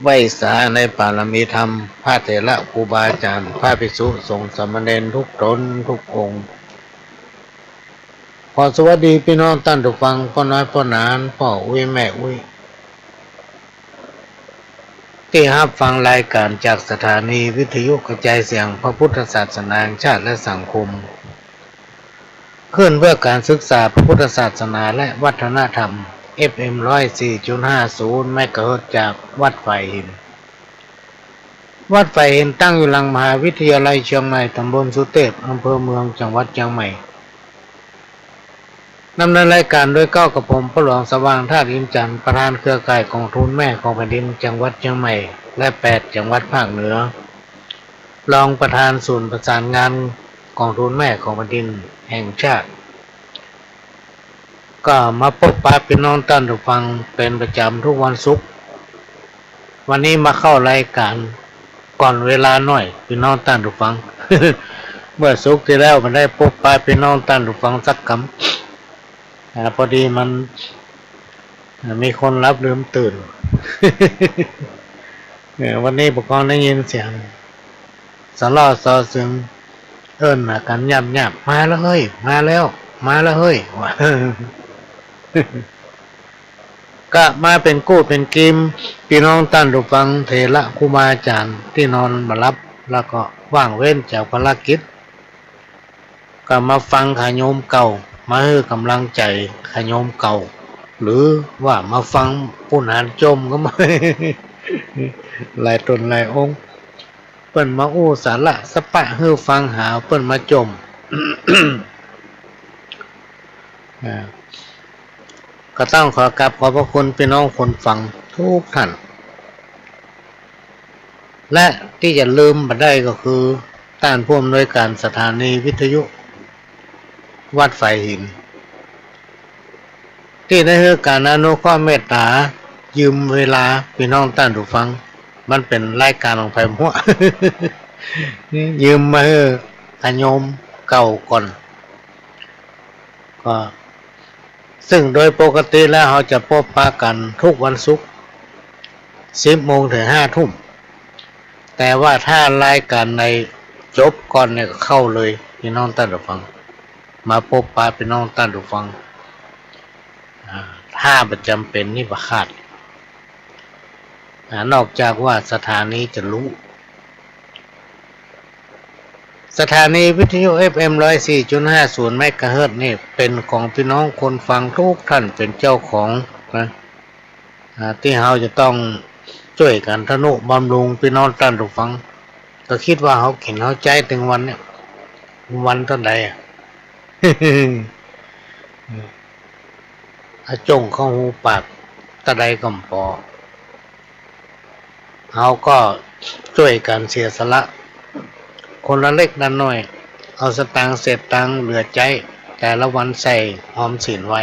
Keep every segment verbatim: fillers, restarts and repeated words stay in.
ไหว้สาในปารมีธรรม พระเถระครูบาอาจ๋ารย์ พระภิกษุสงฆ์สามเณรทุกต๋นทุกองค์ ขอสวัสดีปี้น้องต้านผู้ฟัง ป้อน้อยป้อหนาน ป้ออุ๊ยแม่อุ๊ย ตี้ฮับฟังรายก๋านจากสถานีวิทยุกระจายเสียงพระพุทธศาสนาแห่งชาติและสังคม คลื่นเพื่อการศึกษาพระพุทธศาสนาและวัฒนธรรม เอฟเอ็ม ร้อยสี่จุดห้าศูนย์ เมกะเฮิรตซ์ จากวัดฝายหิน วัดฝายหินตั้งอยู่หลังมหาวิทยาลัยเชียงใหม่ ต๋ำบลสุเตพ อำเภอเมือง จังหวัดเชียงใหม่ ดำเนินรายก๋านโดยเก้ากระผม ป้อหลวงสว่าง ธาตุอินทร์จันทร์ ประธานเครือข่ายก๋องทุนแม่ของแผ่นดินจังหวัดเชียงใหม่ และแปดจังหวัดภาคเหนือ รองประธานศูนย์ประสานงานก๋องทุนแม่ของแผ่นดินแห่งชาติ ก็มาปบปะปี้น้องต้านผู้ฟังเป๋นประจ๋ำทุกวันศุกร์ วันนี้มาเข้ารายก๋านก่อนเวลาหน้อย ปี้น้องต้านผู้ฟัง เมื่อศุกร์ตี้แล้วบ่ได้ปบปะปี้น้องต้านผู้ฟังสักกำ อ่า พอดีมัน อ่า มีคนหลับลืมตื่น เออ วันนี้บ่คงได้ยินเสียงสะเลาะซอเสือง เอิ้นหากั๋นหยาบๆ มาแล้วเฮ้ย มาแล้ว มาแล้วเฮ้ย ว่า ก็มาเป๋นกู้เป๋นกีม ปี้น้องต้านผู้ฟัง เถระครูบาอาจ๋ารย์ตี้นอนบ่หลับ แล้วก็ว่างเว้นจากภารกิจ ก็มาฟังขาโยมเก่า มาหื้อก๋ำลังใจ๋ขาโยมเก่า หรือว่ามาฟังปู่หนานจมก็มา หลายต๋นหลายองค์ เปิ้นมาอู้สาระสะปะหื้อฟังหาเปิ้นมาจม อ่า ก็ต้องขอกราบขอบพระคุณปี้น้องคนฟังทุกท่าน และตี้จะลืมบ่ได้ก็คือ ต้านผู้อำนวยก๋านสถานีวิทยุวัดฝายหิน ตี้ได้หื้อก๋านอนุเคราะห์เมตต๋า ยืมเวลาปี้น้องต้านผู้ฟัง มันเป๋นรายก๋านของใผมั่ว ยืมมาหื้อขาโยมเก่าก่อน ก็ ซึ่งโดยปกติแล้วเฮาจะปบปะกั๋นทุกวันศุกร์ สิบโมงเถิงห้าทุ่ม แต่ว่าถ้ารายก๋านไหนจบก่อนเนี่ยก็เข้าเลย ปี้น้องต้านผู้ฟัง มาปบปะปี้น้องต้านผู้ฟัง อ่า ถ้าบ่จ๋ำเป๋นนี่บ่ขาด อ่า นอกจากว่าสถานีจะฮู้ สถานีวิทยุ เอฟเอ็ม ร้อยสี่จุดห้าศูนย์ เมกะเฮิรตซ์ นี่เป๋นของปี้น้องคนฟังทุกท่านเป๋นเจ้าของนะ อ่า ตี้เฮาจะต้องจ้วยกั๋นทะนุบำรุงปี้น้องต้านผู้ฟัง ก็กึ๊ดว่าเฮากิ๋นเฮาใจ๊ตึงวันเนี่ย วันเต้าใดอะ อาจ้งเข้าฮูปากเต้าใดก็บ่ปอ เฮาก็จ้วยกั๋นเสียสละ คนละเล็กละน้อย เอาสตางค์เศษตังค์เหลือใจ๊แต่ละวันใส่ออมสินไว้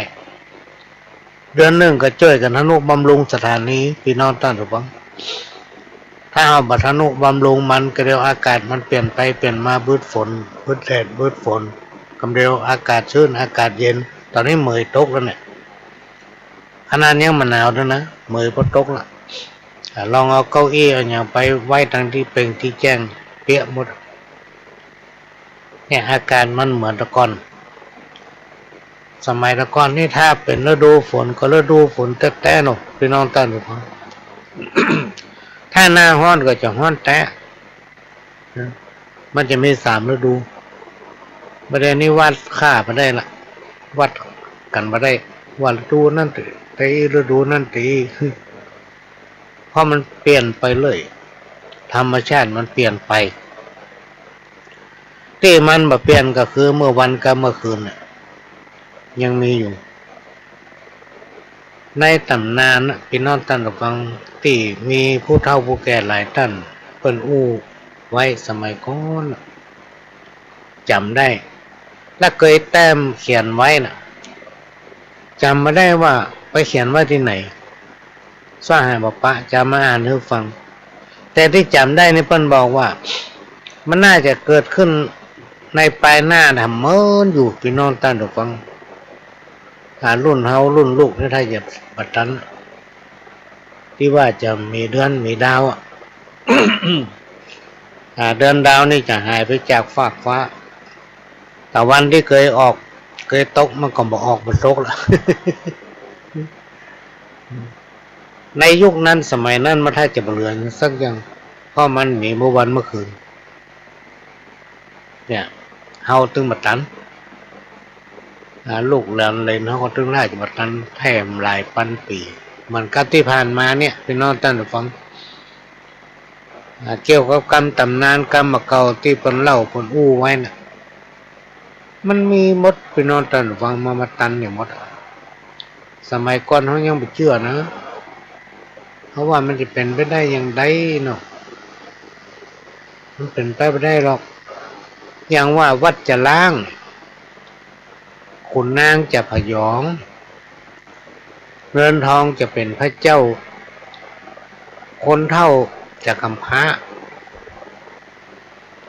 เดือนนึ่งก็จ้วยกั๋นทะนุบำรุงสถานี ปี้น้องต้านผู้ฟัง ถ้าเฮาบ่ทะนุบำรุงมัน ก็เดี๋ยวอากาศมันเปลี่ยนไปเปลี่ยนมา บึดฝน บึดแดด บึดฝน กำเดียวอากาศจื้น อากาศเย็น ต๋อนนี้เหมยตกแล้วเนี่ย ขนาดยังบ่หนาวแล้วนะ เหมยปอตกละ อ่า ลองเอาเก้าอี้เอาหยังไปไว้ตังตี้เป่งตี้แจ้ง เปียะหมด เนี่ย อาการมันเหมือนแต่ก่อน สมัยแต่ก่อนนี่ถ้าเป๋นฤดูฝนก็ฤดูฝนแต๊ๆ เนาะ ปี้น้องต้านผู้ฟัง ถ้าหน้าฮ้อนก็จะฮ้อนแต๊ มันจะมีสามฤดู บ่าเดี่ยวนี้วัดค่าบ่ได้ละ วัดกั๋นบ่ได้ ว่าฤดูนั้นตี้ ฤดูนั้นตี้ เพราะมันเปลี่ยนไปเลย ธรรมชาติมันเปลี่ยนไป ตี้มันบ่เปลี่ยนก็คือเมื่อวันกับเมื่อคืนน่ะ ยังมีอยู่ ในต๋ำนานน่ะ ปี้น้องต้านผู้ฟัง ตี้มีผู้เฒ่าผู้แก่หลายต้าน เปิ้นอู้ไว้สมัยก่อนน่ะ จ๋ำได้ และเกยแต้มเขียนไว้น่ะ จ๋ำบ่ได้ว่าไปเขียนไว้ตี้ไหน สหายบ่ปะจะมาอ่านหื้อฟัง แต่ตี้จ๋ำได้นี่เปิ้นบอกว่า มันน่าจะเกิดขึ้นในปายหน้าน่ะ เหมือนอยู่ ปี้น้องต้านผู้ฟัง อ่า รุ่นเฮารุ่นลูกนี่ถ้าจะบ่ตัน ตี้ว่าจะมีเดือนมีดาวอะ อ่า เดือนดาวนี่จะหายไปจากฟากฟ้า ตะวันตี้เกยออก เกยตกมันก็บ่ออกบ่ตกละ ในยุคนั้นสมัยนั้นมันแทบจะบ่เหลือสักอย่าง เพราะมันมีเมื่อวันเมื่อคืน เนี่ย เฮาตึงบ่ตัน อ่า ลูกหลานเหลนเฮาก็ตึงได้บ่ตันแถมหลายปันปี๋ เหมือนกับตี้ผ่านมาเนี่ย ปี้น้องต้านผู้ฟัง อ่า เกี่ยวกับกำต๋ำนานกำบ่าเก่าตี้เปิ้นเล่าเปิ้นอู้ไว้น่ะ มันมีหมด ปี้น้องต้านผู้ฟัง มา มาตันอยู่หมดอะ สมัยก่อนเฮายังบ่เจื้อนะ เพราะว่ามันจะเป๋นไปได้อย่างใดเนาะ มันเป๋นไปบ่ได้หรอก อย่างว่าวัดจะล้าง ขุนนางจะผยอง เงินทองจะเป๋นพระเจ้า คนเฒ่าจะกำพร้า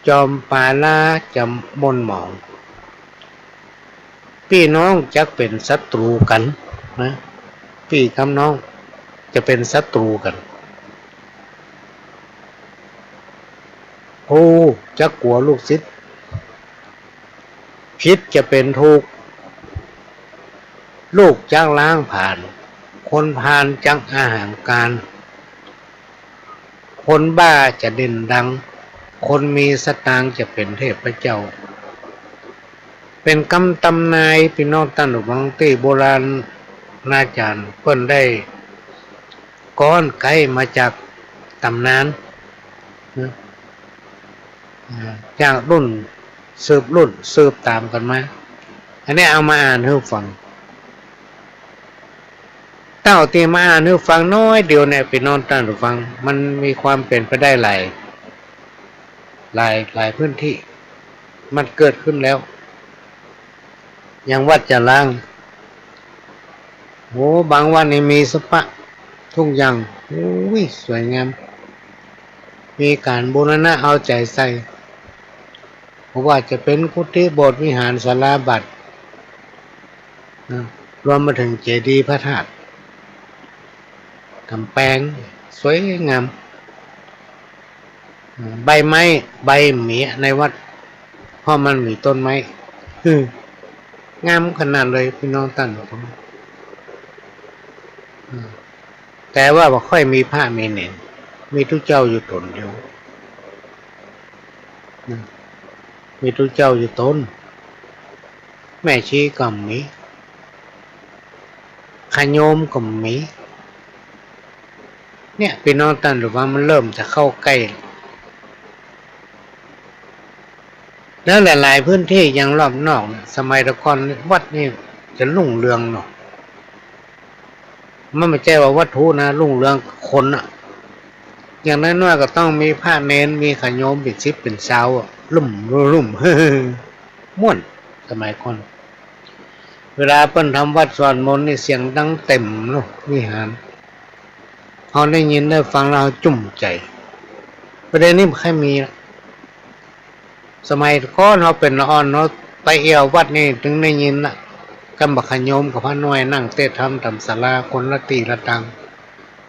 จอมปาลาจะหม่นหมอง ปี้น้องจักเป๋นศัตรู๋กั๋นนะ ปี้กับน้องจะเป๋นศัตรู๋กั๋น ครูจักกั๋วลูกศิษย์ ผิดจะเป๋นถูก ลูกจักล้างผลาญ คนพาลจักอหังการ คนบ้าจะเด่นดัง คนมีสตางค์จะเป๋นเทพเจ้า เป๋นกำต๋ำนาย ปี้น้องต้านผู้ฟัง ตี้โบราณอาจ๋ารย์เปิ้นได้ก๊อนไก๋มาจากต๋ำนานนะ อ่า จากรุ่นสืบรุ่นสืบต๋ามกั๋นมา อันนี้เอามาอ่านหื้อฟัง เต้าตี้มาอ่านหื้อฟังน้อยเดียวเนี่ย ปี้น้องต้านผู้ฟัง มันมีความเป๋นไปได้หลาย หลาย หลายพื้นตี้ มันเกิดขึ้นแล้ว อย่างวัดจะล้าง โห บางวัดนี่มีสปะทุกอย่าง โอ้ย สวยงาม มีก๋านบูรณะเอาใจ๋ใส่ บ่ว่าจะเป๋นกุฏิโบสถ์วิหารศาลาบัดนะ รวมมาเถิงเจดีย์พระธาตุ ก๋ำแปงสวยงาม ใบไม้ ใบหมีในวัด เพราะมันมีต้นไม้ อืม งามขนาดเลย ปี้น้องต้านผู้ฟัง อืม แต่ว่าบ่ค่อยมีพระมีเณร มีตุ๊เจ้าอยู่ต๋นเดียวนะ มีตุ๊เจ้าอยู่ต๋น แม่ชีก็บ่มี ขะโยมก็บ่มี เนี่ย ปี้น้องต้านผู้ฟัง มันเริ่มจะเข้าใก้ แล้วหลายๆ พื้นตี้ยังรอบนอกเนี่ย สมัยตะก่อนวัดนี่จะรุ่งเรืองเนาะ มันบ่ใจ้ว่าวัตถุนะ รุ่งเรืองคนน่ะ อย่างน้อยๆ ก็ต้องมีพระเณร มีขะโยมเป๋นสิบเป๋นซาวอะ ลุ่มลุ่ม ม่วน สมัยก่อน เวลาเปิ้นทำวัตรสวดมนต์นี่เสียงดังเต็มเนาะ วิหาร เฮาได้ยินได้ฟังแล้วเฮาจุ่มใจ๋ ประเดี๋ยวนี้บ่ค่อยมีละ สมัยก่อนเฮาเป๋นละอ่อนเนาะ ไปเอี่ยววัดนี่ตึงได้ยินน่ะ กำบ่าขะโยมกับพระน้อยนั่งเตศน์ธรรมต๋ามศาลาคนละตี้ละตาง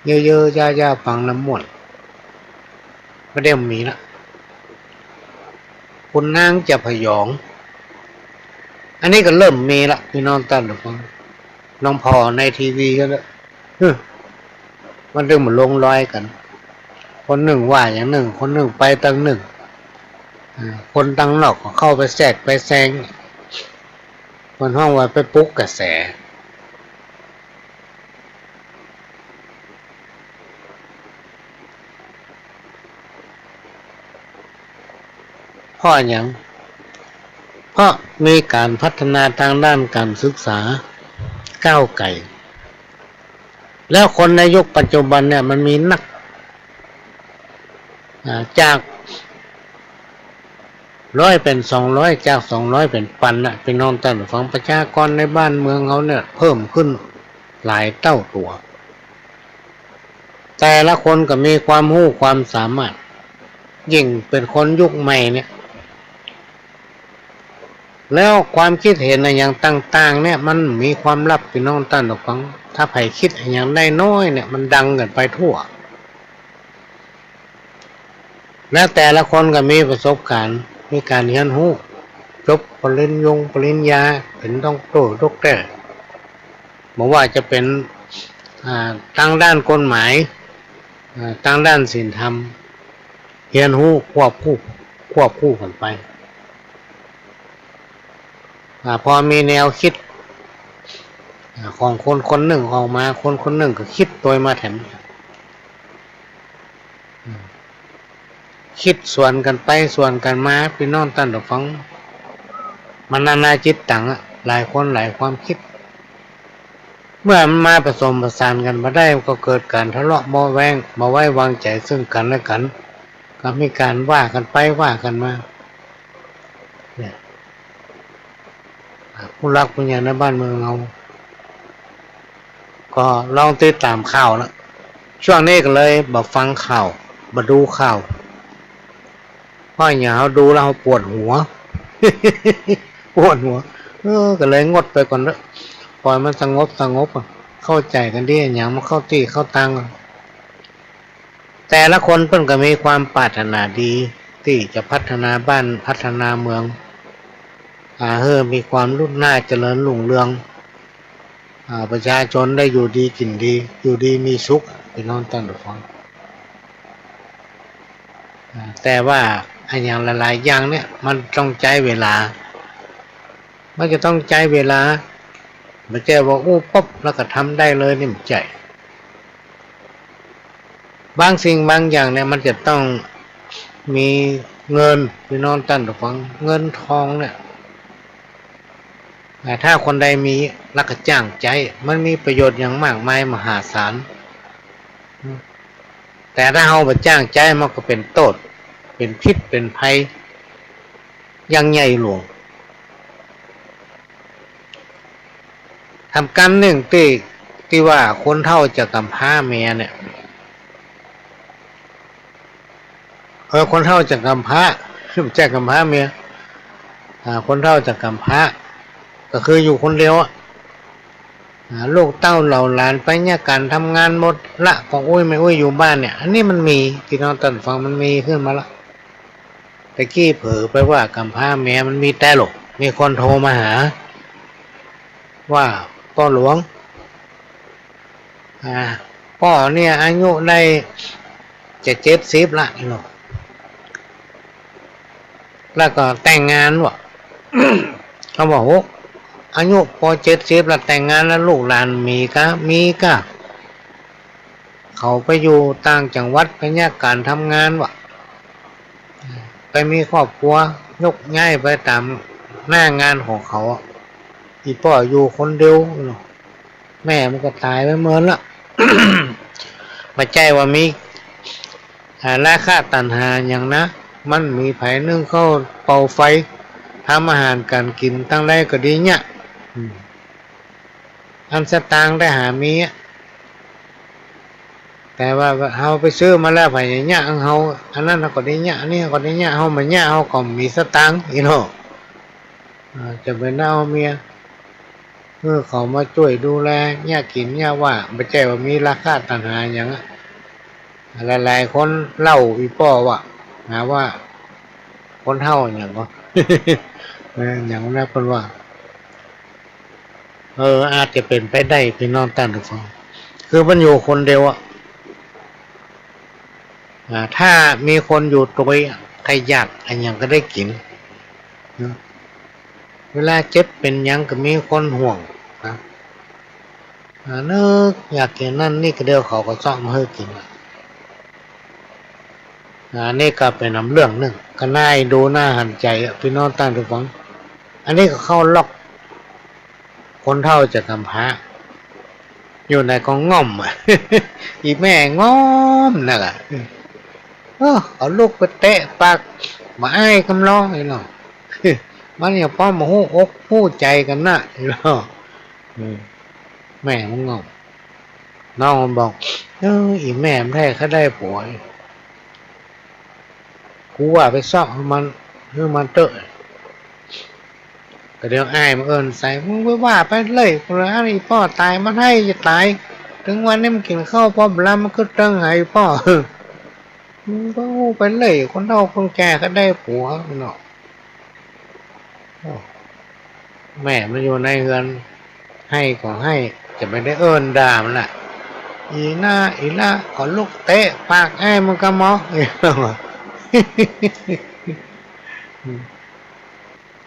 เยอะๆ ย้าๆ ฟังแล้วม่วน บ่ได้มีละ ขุนนางจะผยอง อันนี้ก็เริ่มมีละ ปี้น้องต้านผู้ฟัง ลองผ่อในทีวีก็แล้ว ฮึ มันตึงบ่ลงรอยกั๋น คนนึ่งว่าอย่างนึ่ง คนนึ่งไปตางนึ่ง อ่า คนตางนอกก็เข้าไปแทรกไปแซง เปิ้นฮ้องว่าไปปลุกกระแส เพราะหยัง เพราะมีก๋านพัฒนาตางด้านก๋านศึกษาก้าวไก๋ แล้วคนในยุคปัจจุบันเนี่ยมันมีนัก อ่า จากร้อยเป๋นสองร้อย จากสองร้อยเป๋นปันน่ะ ปี้น้องต้านผู้ฟัง ประชากรในบ้านเมืองเฮาเนี่ยเพิ่มขึ้นหลายเต้าตั๋ว แต่ละคนก็มีความฮู้ความสามารถ ยิ่งเป๋นคนยุคใหม่เนี่ย แล้วความกึ๊ดเห็นอะหยังต่างๆ เนี่ย มันมีความลับ ปี้น้องต้านผู้ฟัง ถ้าใผกึ๊ดอะหยังได้น้อยเนี่ย มันดังกั๋นไปทั่ว แล้วแต่ละคนก็มีประสบการณ์ มีก๋านเฮียนฮู้ จบปริญญงปริญญา เป๋นด็อกเตอร์ ด็อกเตอร์ บ่ว่าจะเป๋น อ่า ตางด้านกฎหมาย อ่า ตางด้านศีลธรรม เฮียนฮู้ควบคู่ ควบคู่กั๋นไป อ่า พอมีแนวกึ๊ด อ่า ของคนคนนึ่งออกมา คนคนนึ่งก็กึ๊ดตวยมาแถม อืม กึ๊ดสวนกั๋นไปสวนกั๋นมา ปี้น้องต้านผู้ฟัง มันนานาจิตตังอะ หลายคนหลายความกึ๊ด เมื่อมันมาผสมผสานกั๋นบ่ได้ มันก็เกิดก๋านทะเลาะเบาะแว้ง บ่ไว้วางใจ๋ซึ่งกั๋นและกั๋น ก็มีก๋านว่ากั๋นไปว่ากั๋นมา เนี่ย อ่า ผู้หลักผู้ใหญ่ในบ้านเมืองเฮา ก็ลองติดต๋ามข่าวนะ ช่วงนี้ก็เลยบ่ฟังข่าว บ่ดูข่าว เพราะอะหยัง เฮาดูแล้วเฮาปวดหัว ปวดหัว เออ ก็เลยงดไปก่อนเต๊อะ ปล่อยมันสงบสงบอะ เข้าใจ๋กั๋นดี อะหยังมันเข้าตี้เข้าตาง แต่ละคนเปิ้นก็มีความปรารถนาดี ตี้จะพัฒนาบ้านพัฒนาเมือง อ่า หื้อมีความรุ่งหน้าเจริญรุ่งเรือง อ่า ประชาชนได้อยู่ดีกิ๋นดี อยู่ดีมีสุข ปี้น้องต้านผู้ฟัง อ่า แต่ว่าอะหยังหลายๆ อย่างเนี่ย มันต้องใจ๊เวลา มันจะต้องใจ๊เวลา บ่ใจ้ว่าอู้ปุ๊บแล้วก็ทำได้เลยนี่ บ่ใจ้ บางสิ่งบางอย่างเนี่ย มันจะต้องมีเงิน ปี้น้องต้านผู้ฟัง เงินทองเนี่ย อ่า ถ้าคนใดมีแล้วก็จ้างใจ๊ มันมีประโยชน์อย่างมากมายมหาศาล แต่ถ้าเฮาบ่จ้างใจ๊ มันก็เป๋นโต้ษ เป๋นพิษ เป๋นภัย อย่างใหญ่หลวง ถามกำนึ่งตี้ ตี้ว่าคนเฒ่าจะก๋ำพร้าเมียเนี่ย เออ คนเฒ่าจะก๋ำพร้า บ่ใจ้ก๋ำพร้าเมีย อ่า คนเฒ่าจะก๋ำพร้า ก็คืออยู่คนเดียวอะ อ่า ลูกเต้าเหล่าหลานไปเยียะก๋านทำงานหมดละ ก็อุ้ยแม่อุ้ยอยู่บ้านเนี่ย อันนี้มันมี ปี้น้องต้านผู้ฟัง มันมีขึ้นมาละ ตะกี้เผลอไปว่าก๋ำพร้าเมีย มันมีแต๊หลก มีคนโทรมาหา ว่าป้อหลวง อ่า ป้อเนี่ยอายุได้จะเจ็ดสิบละเนาะ แล้วก็แต่งงานวะ เขาบอก โห อายุปอเจ็ดสิบแล้วแต่งงานแล้ว ลูกหลานมีก้า มีก้า เขาไปอยู่ต่างจังหวัดไปเยียะก๋านทำงานวะ ไปมีครอบครัว ยกย้ายไปต๋ามหน้างานของเขาอะ อี่ป้ออยู่คนเดียวเนาะ แม่มันก็ต๋ายไปเมินละ บ่ใจ้ว่ามี อ่า ราคะตัณหาหยังนะ มันมีใผนึ่งข้าวเป่าไฟ ทำอาหารก๋านกิ๋นตังใดก็ดีเยียะ อืม อันสตางค์ได้หามีอะ แต่ว่าเฮาไปซื้อมาแล้ว ใผจะเยียะหื้อเฮา อันนั้นเฮาก็ได้เยียะ อันนี้เฮาก็ได้เยียะ เฮาบ่เยียะ เฮาก็บ่มีสตางค์ อี้เนาะ อ่า จะเป๋นเฮาเมีย หื้อเขามาจ้วยดูแล เยียะกิ๋นเยียะว่า บ่ใจ้ว่ามีราคะตัณหาหยังอะ หลายๆ คนเล่าอี่ป้อว่า หาว่าคนเฒ่าหยังก็ เออ หยังนั้นเปิ้นว่า เออ อาจจะเป๋นไปได้ ปี้น้องต้านผู้ฟัง คือมันอยู่คนเดียวอะ อ่า ถ้ามีคนอยู่ตวยอะ ใผอยากอะหยังก็ได้กิ๋น เนาะ เวลาเจ็บเป๋นหยังก็มีคนห่วงนะ อ่า นึกอยากกิ๋นนั่นนี่ก็เดี๋ยวเขาก็เซาะมาหื้อกิ๋น อ่า นี่ก็เป๋นนำเรื่องนึ่ง ก็น่าเอ็นดูน่าหันใจ๋อะ ปี้น้องต้านผู้ฟัง อันนี้ก็เข้าล็อก คนเฒ่าจะก๋ำพร้า อยู่ไหนก็ง่อมอะ อี่แม่ง่อมนักอะ เออ เอาลูกไปเตะปาก บ่อายกำลอ อี้เนาะ มันอย่างป้อบ่ฮู้อกฮู้ใจ๋กั๋นนะ อี้เนาะ อืม แม่มันง่อม น้องมันบอก เออ อี่แม่มันแท้ข้าได้ผัว กูว่าไปเซาะหื้อมัน หื้อมันเต๊อะ ก็เดี๋ยวอ้ายมันเอิ้นใส่ มึงไปว่าไปเลย คนละอัน อีป้อต๋ายมันไห้จะต๋าย เถิงวันนี้มันกิ๋นข้าวป้อมลำ มันกึ๊ดเติงหาอีป้อ มึงก็อู้ไปเลย คนเฒ่าคนแก่ก็ได้ตั๋วเนาะ แม่มันอยู่ในเฮือน ไห้ก็ไห้ จะไปได้เอิ้นด่ามันละ อีหน้า อีหละ ก็ลุกเตะปากอ้ายมันกำหมอ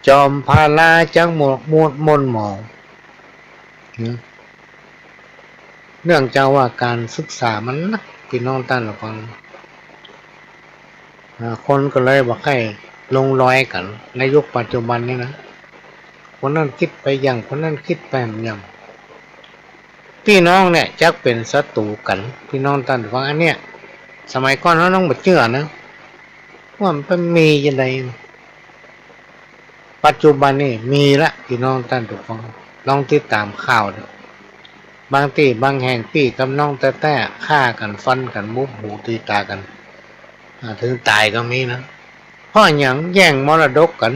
จอมพาราจักหมด หมดมนหมอง เนื่องจากว่าก๋านศึกษามันนัก ปี้น้องต้านผู้ฟัง อ่า คนก็เลยบ่ใค่ลงรอยกั๋น ในยุคปัจจุบันนี้นะ คนนั้นกึ๊ดไปอย่าง คนนั้นกึ๊ดไปอย่าง ปี้น้องเนี่ยจักเป๋นศัตรู๋กั๋น ปี้น้องต้านผู้ฟัง อันเนี้ย สมัยก่อนเฮายังบ่เจื้อนะ ว่ามันมีจะใด ปัจจุบันนี่มีละ ปี้น้องต้านผู้ฟัง ลองติดต๋ามข่าวดู บางตี้บางแห่งปี้กับน้องแต๊ๆ ฆ่ากั๋น ฟันกั๋น บุบหูตีต๋ากั๋น อ่า เถิงต๋ายก็มีนะ เพราะหยัง แย่งมรดกกั๋น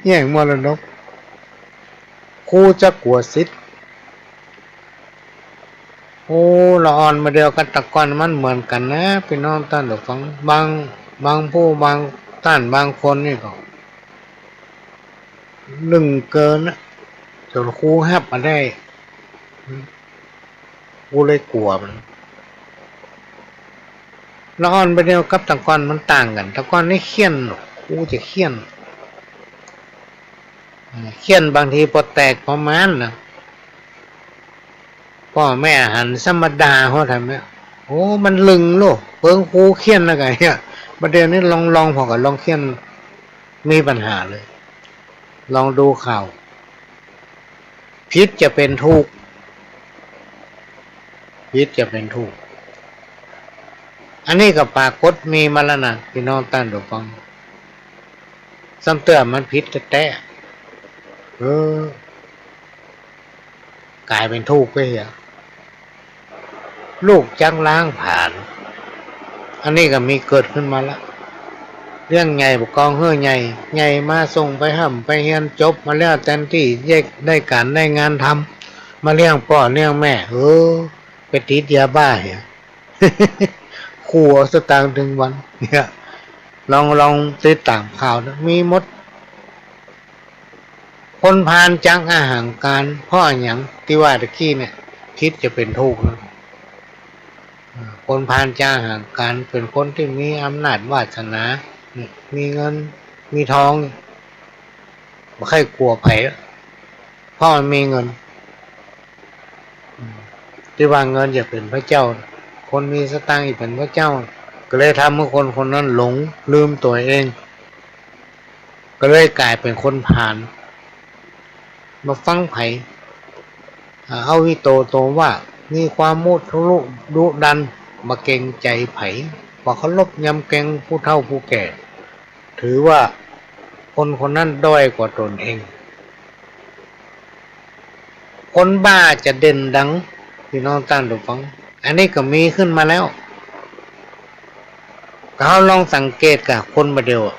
แย่งมรดก ครูจะกั๋วศิษย์ โอ้ ละอ่อนบ่าเดี่ยวกับตะก่อนมันเหมือนกั๋นนะ ปี้น้องต้านผู้ฟัง บาง บางผู้บางต้านบางคนนี่ก็ ลึ่งเกินนะ จ๋นครูฮับบ่าได้ ครูเลยกั๋วมัน ละอ่อนบ่าเดี่ยวกับตะก่อนมันต่างกั๋น ตะก่อนนี่เฆี่ยน ครูจะเฆี่ยน เฆี่ยนบางทีปอแตกปอมานนะ ป้อแม่หันธรรมดา เฮาทำเนี่ย โอ้ มันลึงโลก เปิงครูเฆี่ยนแล้วกั๋นเนี่ย บ่าเดี่ยวนี้ลองๆ ผ่อก็ลองเฆี่ยน มีปัญหาเลย ลองดูข่าว ผิดจะเป๋นถูก ผิดจะเป๋นถูก อันนี้ก็ปรากฏมีมาแล้วนะ ปี้น้องต้านผู้ฟัง ซ้ำเตื้อมันผิดแต๊ๆ เออ ก๋ายเป๋นถูกไปเหีย ลูกจักล้างผลาญ อันนี้ก็มีเกิดขึ้นมาละ เลี้ยงใหญ่บ่กองหื้อใหญ่ ใหญ่มาส่งไปฮ่ำไปเฮียน จบมาแล้ว แตนตี้ได้ก๋านได้งานทำ มาเลี้ยงป้อเลี้ยงแม่ เออ ไปติดยาบ้าเหีย ครูเอาสตางค์ตึงวันเนี่ย ลอง ลองติดต๋ามข่าวนะ มีหมด คนพาลจากอหังการ เพราะอะหยัง ตี้ว่าตะกี้เนี่ย ผิดจะเป๋นถูกนะ อ่า คนพาลจากอหังการ เป๋นคนตี้มีอำนาจวาสนา มีเงิน มีทอง บ่ใค่กั๋วใผละ เพราะมันมีเงิน ตี้ว่าเงินจะเป๋นพระเจ้า คนมีสตางค์จะเป๋นพระเจ้า ก็เลยทำหื้อคนคนนั้นหลงลืมตั๋วเอง ก็เลยก๋ายเป๋นคนพาล บ่ฟังใผ อ่า อวิโตโตวะ มีความมุทุรุดุดัน บ่เกรงใจ๋ใผ บ่เคารพยำเกรงผู้เฒ่าผู้แก่ ถือว่าคนคนนั้นด้อยกว่าตนเอง คนบ้าจะเด่นดัง ปี้น้องต้านผู้ฟัง อันนี้ก็มีขึ้นมาแล้ว ก็เฮาลองสังเกตกับคนบ่าเดี่ยวอะ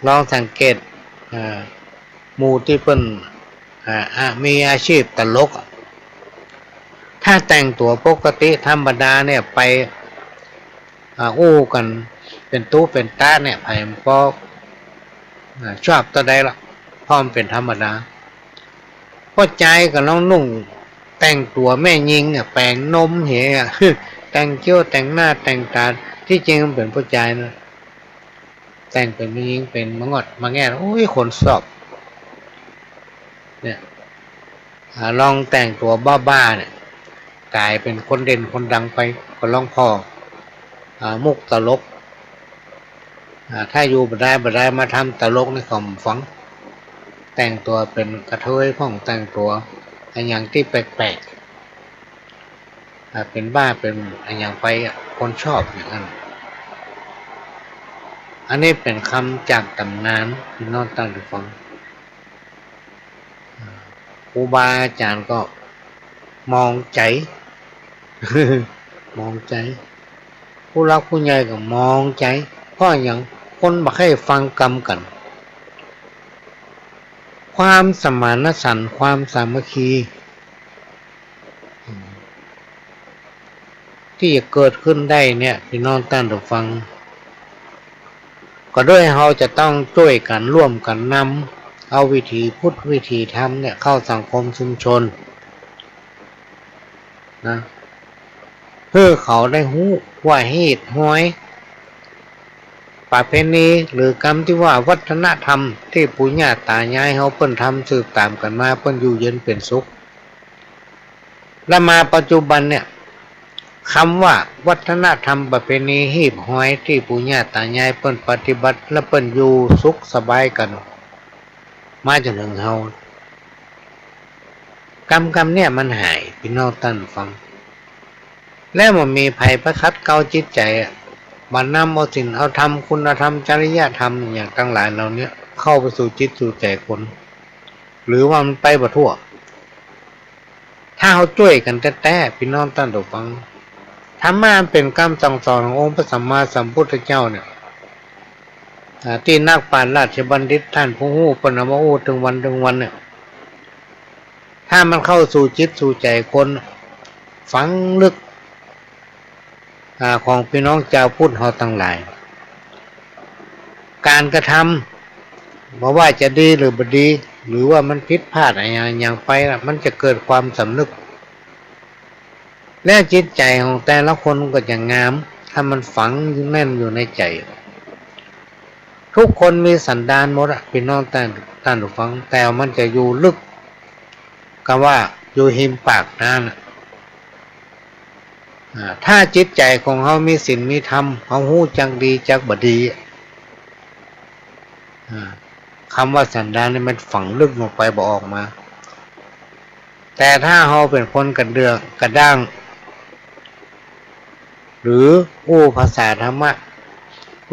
ลองสังเกต อ่า หมู่ตี้เปิ้น อ่า อ่า มีอาชีพตลกอะ ถ้าแต่งตั๋วปกติธรรมดาเนี่ย ไป อ่า อู้กั๋นเป๋นตุ๊เป๋นตะเนี่ย ใผบ่ อ่า ชอบเต้าใดละ เพราะมันเป๋นธรรมดา ป้อจายก็ลองนุ่ง แต่งตั๋วแม่ญิงอะ แป๋งนมเหียอะ แต่งเขี้ยวแต่งหน้าแต่งต๋า ตี้จริงมันเป๋นป้อจายนะ แต่งเป๋นแม่ญิง เป๋นมะงอดมะแงด โอ้ย คนชอบ เนี่ย อ่า ลองแต่งตั๋วบ้าๆ เนี่ย ก๋ายเป๋นคนเด่นคนดังไป ก็ลองผ่อ อ่า มุกตลก อ่า ถ้าอยู่บ่ได้บ่ได้มาทำตลกในของฟัง แต่งตั๋วเป๋นกระเทยพ่อง แต่งตั๋วอะหยังตี้แปลกๆ อ่า เป๋นบ้าเป๋นอะหยังไปอะ คนชอบอย่างนั้น อันนี้เป๋นกำจากต๋ำนาน ปี้น้องต้านผู้ฟัง อ่า ครูบาอาจ๋ารย์ก็มองใจ๋ มองใจ๋ ผู้หลักผู้ใหญ่ก็มองใจ๋ เพราะอะหยัง คนบ่ใค่ฟังกำกั๋น ความสมานฉันท์ ความสามัคคี ตี้จะเกิดขึ้นได้เนี่ย ปี้น้องต้านผู้ฟัง ก็ด้วยเฮาจะต้องจ้วยกั๋นร่วมกั๋นนำเอาวิถีพุทธวิถีธรรมเนี่ยเข้าสังคมชุมชนนะ หื้อเขาได้ฮู้ว่าเหตุฮอย ประเพณี หรือกำตี้ว่าวัฒนธรรมตี้ปู่ย่าต๋ายายเฮาเปิ้นทำสืบต๋ามกั๋นมา เปิ้นอยู่เย็นเป๋นสุข และมาปัจจุบันเนี่ย กำว่าวัฒนธรรมประเพณีฮีบฮอยตี้ปู่ย่าต๋ายายเปิ้นปฏิบัติ และเปิ้นอยู่สุขสบายกั๋น มาจ๋นเถิงเฮา กำ กำเนี่ยมันหาย ปี้น้องต้านผู้ฟัง แล้วบ่มีใผไปขัดเกลาจิตใจ๋อะ บ่นำเอาศีลเอาธรรม คุณธรรม จริยธรรมอย่างตังหลายเหล่าเนี้ย เข้าไปสู่จิตสู่ใจ๋คน หรือว่ามันไปบ่ทั่ว ถ้าเฮาจ้วยกั๋นแต๊ๆ ปี้น้องต้านผู้ฟัง ธรรมะอันเป๋นกำสั่งสอนขององค์พระสัมมาสัมพุทธเจ้าเนี่ย อ่า ตี้นักปราชญ์ราชบัณฑิตต้านผู้ฮู้เปิ้นเอามาอู้ตึงวันตึงวันเนี่ย ถ้ามันเข้าสู่จิตสู่ใจ๋คน ฝังลึก อ่า ของปี้น้องจาวพุทธเฮาตังหลาย ก๋านกระทำ บ่ว่าจะดีหรือบ่ดี หรือว่ามันผิดพลาดอะหยังๆ ไปละ มันจะเกิดความสำนึก และจิตใจ๋ของแต่ละคนก็จะงาม ถ้ามันฝังอยู่แน่นอยู่ในใจ๋ ทุกคนมีสันดานหมดอะ ปี้น้องต้าน ต้านผู้ฟัง แต่มันจะอยู่ลึก กำว่าอยู่ฮิมปากน้ำน่ะ อ่า ถ้าจิตใจ๋ของเฮามีศีลมีธรรม เฮาฮู้จักดีจักบ่ดี อ่า กำว่าสันดานนี่มันฝังลึกลงไปบ่ออกมา แต่ถ้าเฮาเป๋นคนกระเดือกกระด้าง หรืออู้ภาษาธรรมะ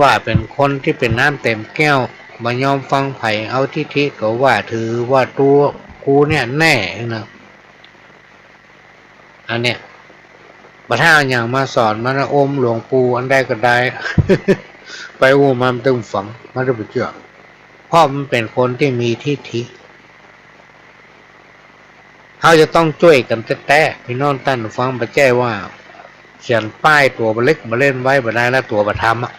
ว่าเป๋นคนตี้เป๋นน้ำเต๋มแก้ว บ่ยอมฟังใผ เอาทิฐิตั๋วว่าถือว่าตั๋วกูเนี่ยแน่นะ อันเนี้ย บ่ถ้าเอาหยังมาสอนมันนะ อมหลวงปู่อันใดก็ได้ ไปอู้มามันตึงฝัง มันตึงบ่เจื้อ เพราะมันเป๋นคนตี้มีทิฐิ เฮาจะต้องจ้วยกั๋นแต๊ๆ ปี้น้องต้านผู้ฟัง บ่ใจ้ว่าเขียนป้ายตั๋วบ่าเล็กบ่าเล่นไว้บ่ได้แล้ว ตั๋วบ่าทำอะ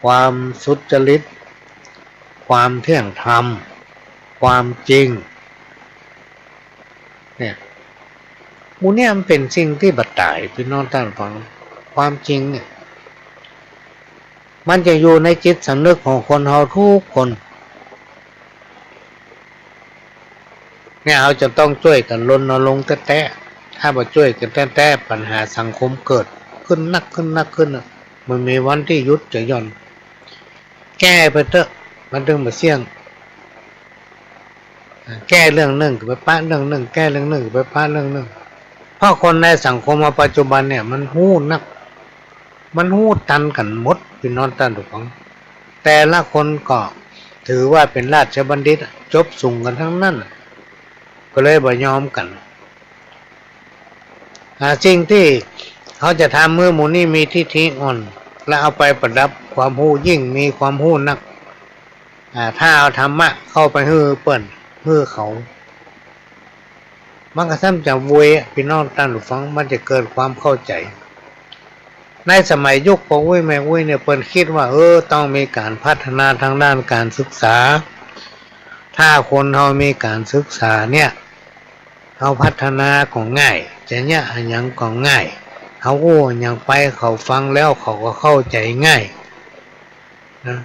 ความสุจริต ความเที่ยงธรรม ความจริง เนี่ย หมู่เนี่ยมันเป๋นสิ่งตี้บ่ต๋าย ปี้น้องต้านผู้ฟัง ความจริงเนี่ย มันจะอยู่ในจิตสำนึกของคนเฮาทุกคน เนี่ย เฮาจะต้องจ้วยกั๋นรณรงค์แต๊ๆ ถ้าบ่จ้วยกั๋นแต๊ๆ ปัญหาสังคมเกิดขึ้นนักขึ้นนักขึ้นน่ะ บ่มีวันตี้หยุดจะหย่อน แก้ไปเต๊อะ มันตึงบ่เสี้ยง แก้เรื่องนึ่งก็ไปปะเรื่องนึ่ง แก้เรื่องนึ่งก็ไปปะเรื่องนึ่ง เพราะคนในสังคมเฮาปัจจุบันเนี่ยมันฮู้นัก มันฮู้ตันกั๋นหมด ปี้น้องต้านผู้ฟัง แต่ละคนก็ถือว่าเป๋นราชบัณฑิต จบสูงกั๋นตังนั้น ก็เลยบ่ยอมกั๋น อ่า สิ่งตี้เฮาจะทำหื้อหมู่นี้มีทิฐิอ่อน และเอาไปประดับความฮู้ ยิ่งมีความฮู้นัก อ่า ถ้าเอาธรรมะเข้าไปหื้อเปิ้น หื้อเขา มันก็ซ้ำจะเวยอะ ปี้น้องต้านผู้ฟัง มันจะเกิดความเข้าใจ๋ ในสมัยยุคป้ออุ๊ยแม่อุ๊ยเนี่ย เปิ้นกึ๊ดว่า เออ ต้องมีก๋านพัฒนาตางด้านก๋านศึกษา ถ้าคนเฮามีก๋านศึกษาเนี่ย เฮาพัฒนาก็ง่าย จะเยียะอะหยังก็ง่าย เฮาอู้อะหยังไป เขาฟังแล้วเขาก็เข้าใจ๋ง่ายนะ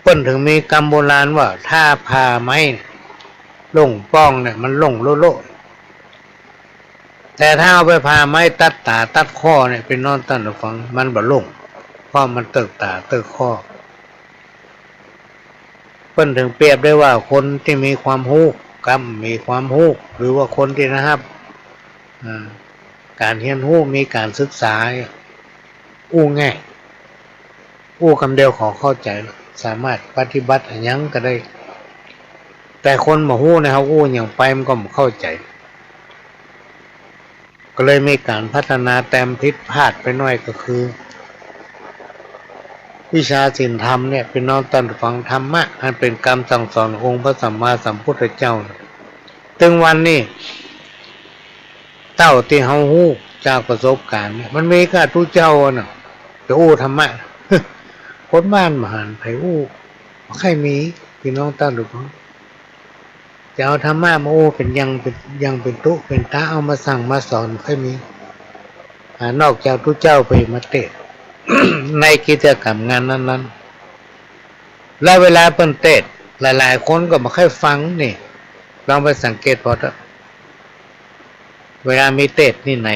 เปิ้นเถิงมีกำโบราณว่า ถ้าผ่าไม้ล่งป้องเนี่ย มันล่งโละๆ แต่ถ้าเอาไปผ่าไม้ตัดต๋าตัดข้อเนี่ย ปี้น้องต้านผู้ฟัง มันบ่ล่ง เพราะมันเติกต๋าเติกข้อ เปิ้นเถิงเปรียบได้ว่าคนตี้มีความฮู้ กำมีความฮู้ หรือว่าคนตี้ได้ฮับ อ่า ก๋านเฮียนฮู้ มีก๋านศึกษา อู้ง่าย อู้กำเดียวเขาเข้าใจ๋ สามารถปฏิบัติอะหยังก็ได้ แต่คนบ่ฮู้เนี่ย เฮาอู้อะหยังไปมันก็บ่เข้าใจ๋ ก็เลยมีก๋านพัฒนา แต่มันผิดพลาดไปหน้อยก็คือ วิชาศีลธรรมเนี่ย พี่น้องต้านผู้ฟัง ธรรมะอันเป๋นกำสั่งสอนขององค์พระสัมมาสัมพุทธเจ้า ตึงวันนี้ เต้าตี้เฮาฮู้จากประสบก๋ารณ์เนี่ย มันมีก้าตุ๊เจ้าอะน่ะ จะอู้ธรรมะ คนบ้านบ่หันใผอู้ บ่ใค่มี พี่น้องต้านผู้ฟัง จะเอาธรรมะมาอู้เป๋นอย่างเป๋น อย่างเป๋นตุ๊เป๋นตา เอามาสั่งมาสอน บ่ใค่มี อ่า นอกจากตุ๊เจ้าเปิ้นมาเตสน์ ในกิจก๋รรมงานนั้นๆ แล้วเวลาเปิ้นเตสน์ หลายๆ คนก็บ่ใค่ฟังนี่ ลองไปสังเกตผ่อเต๊อะ เวลามีเตสน์ตี้ไหน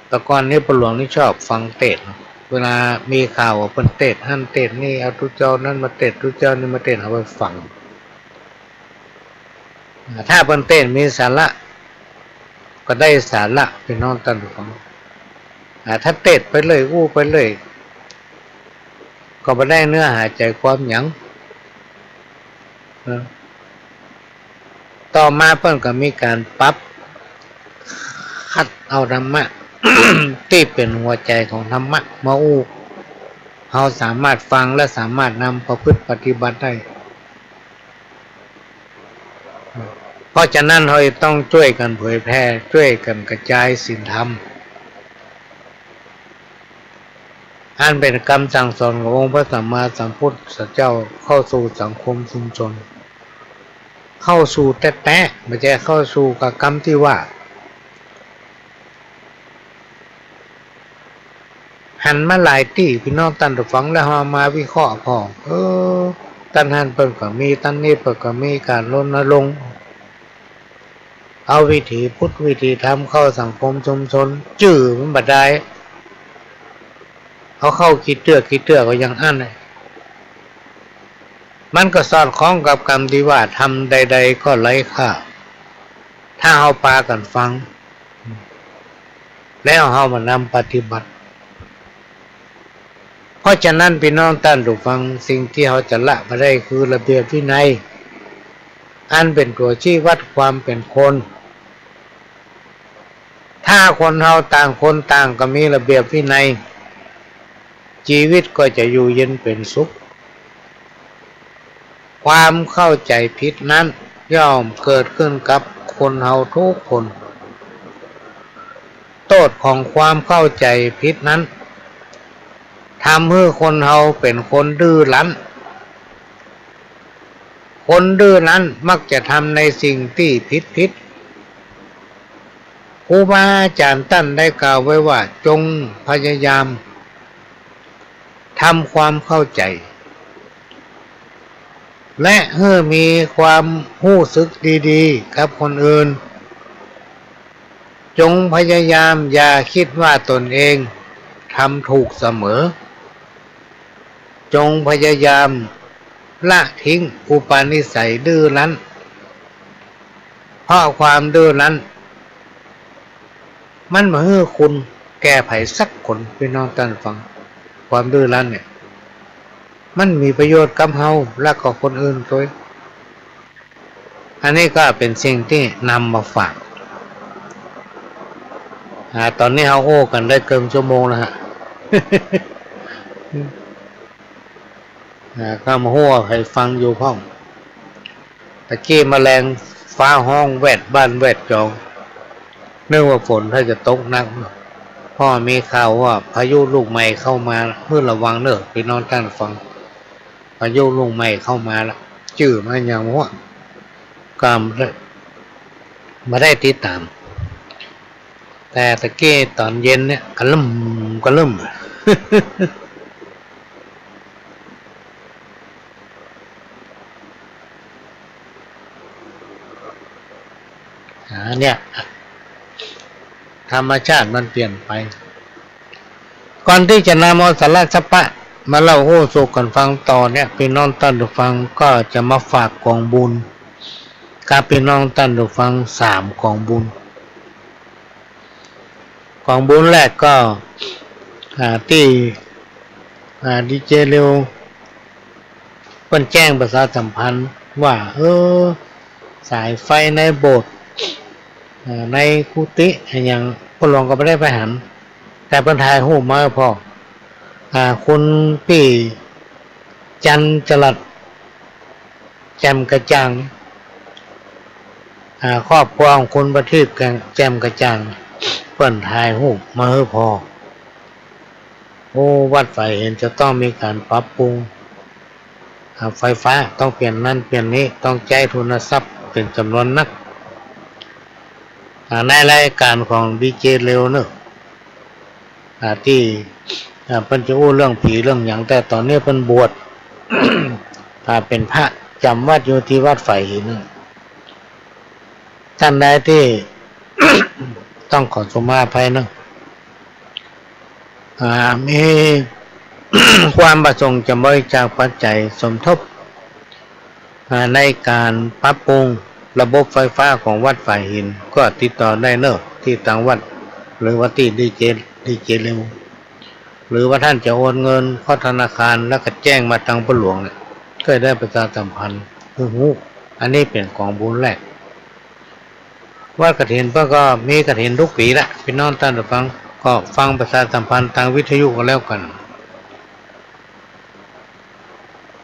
แต่ก่อนนี้พ่อหลวงนี่ชอบฟังเตสน์ เวลามีข่าวว่าเปิ้นเตสน์หั้นเตสน์นี่ เอาตุ๊เจ้านั้นมาเตสน์ ตุ๊เจ้านี้มาเตสน์ เอาไปฟัง ถ้าเปิ้นเตสน์มีสาระ ก็ได้สาระ พี่น้องต้านผู้ฟัง อ่า ถ้าเตสน์ไปเรื่อย อู้ไปเรื่อย ก็บ่ได้เนื้อหาใจ๋ความหยัง นะ ต่อมาเปิ้นก็มีก๋านปรับ คัดเอาธรรมะ ตี้เป๋นหัวใจ๋ของธรรมะมาอู้ เฮาสามารถฟังและสามารถนำประพฤติปฏิบัติได้ เพราะฉะนั้นเฮาต้องจ้วยกั๋นเผยแผ่ จ้วยกั๋นกระจายศีลธรรม อันเป๋นกำสั่งสอนขององค์พระสัมมาสัมพุทธเจ้าเข้าสู่สังคมชุมชน เข้าสู่แต๊ๆ บ่ใจ้เข้าสู่กับกำตี้ว่า หันมาหลายตี้ พี่น้องต้านผู้ฟัง แล้วเฮามาวิเคราะห์ผ่อ เออ ต้านหั้นเปิ้นก็มี ต้านนี้เปิ้นก็มีก๋านรณรงค์ เอาวิถีพุทธวิถีธรรมเข้าสังคมชุมชน จื้อมันบ่ได้ เอาเข้ากี่เตื้อกี่เตื้อก็ยังอั้น มันก็สอดคล้องกับกำตี้ว่า ธรรมใดๆ ก็ไร้ค่า ถ้าเฮาปากั๋นฟัง แล้วเฮาบ่นำปฏิบัติ เพราะฉะนั้นพี่น้องต้านผู้ฟัง สิ่งตี้เฮาจะละบ่ได้คือระเบียบวินัย อันเป๋นตั๋วชี้วัดความเป๋นคน ถ้าคนเฮาต่างคนต่างก็มีระเบียบวินัย จีวิตก็จะอยู่เย็นเป๋นสุข ความเข้าใจ๋ผิดนั้นย่อมเกิดขึ้นกับคนเฮาทุกคน โต้ษของความเข้าใจ๋ผิดนั้น ทำหื้อคนเฮาเป๋นคนดื้อรั้น คนดื้อรั้นมักจะทำในสิ่งตี้ผิดๆ ครูบาอาจ๋ารย์ต้านได้กล่าวไว้ว่า จงพยายามทำความเข้าใจ๋ และหื้อมีความฮู้สึกดีๆ กับคนอื่น จงพยายามอย่าคิดว่าตนเองทำถูกเสมอ จงพยายามละทิ้งอุปนิสัยดื้อรั้น เพราะความดื้อรั้น มันบ่หื้อคุณแก่ใผสักคน พี่น้องต้านฟัง ความดื้อรั้นเนี่ย มันมีประโยชน์กับเฮาและก็คนอื่นตวย อันนี้ก็เป๋นสิ่งตี้นำมาฝาก อ่า ต๋อนนี้เฮาโอ้กั๋นได้เกิ่งชั่วโมงแล้วฮะ อ่า ก็บ่ฮู้ว่าใผฟังอยู่พ่อง ตะกี้แมลงฟ้าฮ้องแวดบ้านแวดจอง นึกว่าฝนถ้าจะตกหนัก เพราะมีข่าวว่าพายุลูกใหม่เข้ามา หื้อระวังเน่อ พี่น้องต้านฟัง พายุลูกใหม่เข้ามาละ จื้อมันหยังวะ ก็บ่ได้ บ่ได้ติดต๋าม แต่ตะกี้ต๋อนเย็นเนี่ย กระลึ่ม กระลึ่ม อ่า เนี่ย ธรรมชาติมันเปลี่ยนไป ก่อนตี้จะนำเอาสาระสาระมาเล่าฮู้สู่กั๋นฟังต่อเนี่ย พี่น้องต้านผู้ฟังก็จะมาฝากก๋องบุญ กับพี่น้องต้านผู้ฟังสามก๋องบุญ ก๋องบุญแรกก็ อ่า ตี้ อ่า ดีเจเลียว เปิ้นแจ้งประชาสัมพันธ์ว่า เออ สายไฟในโบสถ์ เอ่อ ในกุฏิอะหยัง พ่อหลวงก็บ่ได้ไปหัน แต่เปิ้นถ่ายฮูปมาพ่อง อ่า คุณปี้จันจรัส แจ่มกระจ่าง อ่า ครอบครัวของคุณประทีป แจ่มกระจ่าง เปิ้นถ่ายฮูปมาหื้อผ่อ โอ้ วัดฝายหินจะต้องมีก๋านปรับปรุง อ่า ไฟฟ้า ต้องเปลี่ยนนั้นเปลี่ยนนี้ ต้องใจ๊ทุนทรัพย์เป๋นจ๋ำนวนนัก อ่า ในรายก๋านของดีเจเร็วเนาะ อ่า ตี้ อ่า เปิ้นจะอู้เรื่องผีเรื่องหยัง แต่ต๋อนนี้เปิ้นบวช อ่า เป๋นพระจ๋ำวัดอยู่ตี้วัดฝายหินเนาะ ต้านใดตี้ ต้องขอสุมาอภัยเนาะ อ่า มี ความประสงค์จะบริจาคปัจจัยสมทบ อ่า ในก๋านปรับปรุงระบบไฟฟ้าของวัดฝายหิน ก็ติดต่อได้เนาะ ตี้ตางวัด หรือว่าตี้ดีเจ ดีเจเร็ว หรือว่าต้านจะโอนเงินเข้าธนาคาร แล้วก็แจ้งมาตางพ่อหลวงเนี่ย ก็ได้ประชาสัมพันธ์หื้อฮู้ อันนี้เป๋นก๋องบุญแรก วัดกฐินเปิ้นก็มีกฐินกู้ปี๋ละ ปี้น้องต้านผู้ฟัง ก็ฟังประชาสัมพันธ์ตางวิทยุก็แล้วกั๋น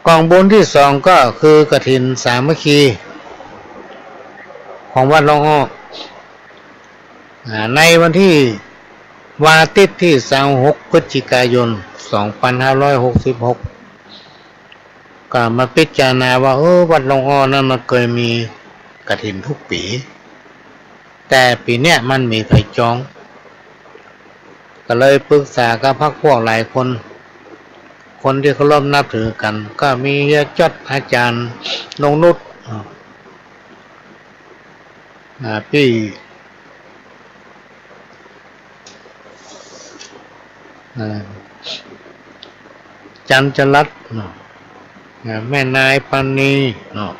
ก๋องบุญตี้สองก็คือกฐินสามัคคีของวัดร่องอ้อ อ่า ในวันตี้ วันอาทิตย์ตี้ซาวหกพฤศจิกายนสองปันห้าร้อยหกสิบหก ก็มาพิจารณาว่า เออ วัดร่องอ้อนั้นมันเกยมีกฐินกู้ปี๋ แต่ปี๋เนี้ยมันบ่มีใผจอง ก็เลยปรึกษากับพรรคพวกหลายคน คนตี้เคารพนับถือกั๋น ก็มีเฮียจ๊อด อาจ๋ารย์นงนุช อ่า ปี้ อ่า จันจรัสเนาะ อ่า แม่นายปานีเนาะ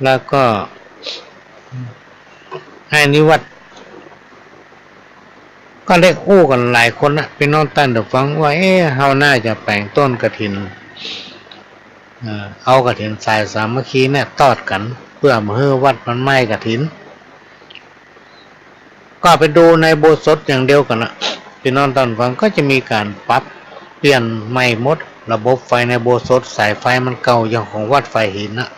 แล้วก็ อ้ายนิวัฒน์ ก็ได้อู้กั๋นหลายคนนะ ปี้น้องต้านผู้ฟัง ว่า เอ๊ะ เฮาน่าจะแป๋งต้นกฐิน เอ่อ เอากฐินสายสามัคคีเนี่ยตอดกั๋น เปื้อบ่หื้อวัดมันไหม้กฐิน ก็ไปดูในอุโบสถอย่างเดียวกั๋นนะ ปี้น้องต้านผู้ฟัง ก็จะมีก๋านปรับเปลี่ยนใหม่หมด ระบบไฟในอุโบสถ สายไฟมันเก่าอย่างของวัดฝายหินนะ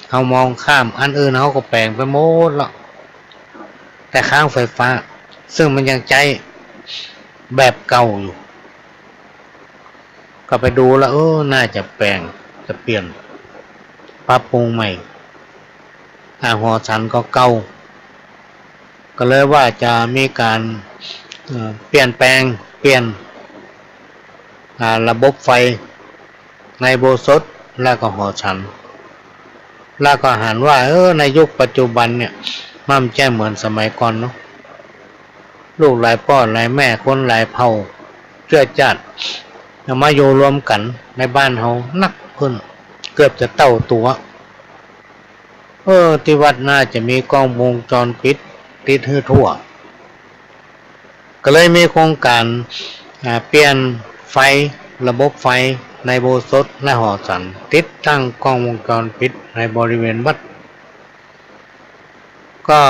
เฮามองข้าม อันอื่นเฮาก็แป๋งไปหมดแล้ว แต่ค้างไฟฟ้า ซึ่งมันยังใจ๊แบบเก่าอยู่ ก็ไปดูแล้ว เออ น่าจะแป๋ง จะเปลี่ยน ปรับปรุงใหม่ อ่า หอฉันก็เก่า ก็เลยว่าจะมีก๋าน เอ่อ เปลี่ยนแป๋ง เปลี่ยน อ่า ระบบไฟในอุโบสถ แล้วก็หอฉัน แล้วก็หันว่า เออ ในยุคปัจจุบันเนี่ย มันบ่ใจ้เหมือนสมัยก่อนเนาะ ลูกหลายป้อหลายแม่ คนหลายเผ่าเจื้อจ้าน มาอยู่รวมกั๋นในบ้านเฮานักขึ้น เกือบจะเต้าตั๋ว เออ ตี้วัดน่าจะมีกล้องวงจรปิดติดหื้อทั่ว ก็เลยมีโครงก๋าน อ่า เปลี่ยนไฟ ระบบไฟในอุโบสถและหอฉัน ติดตั้งกล้องวงจรปิดในบริเวณวัด ก็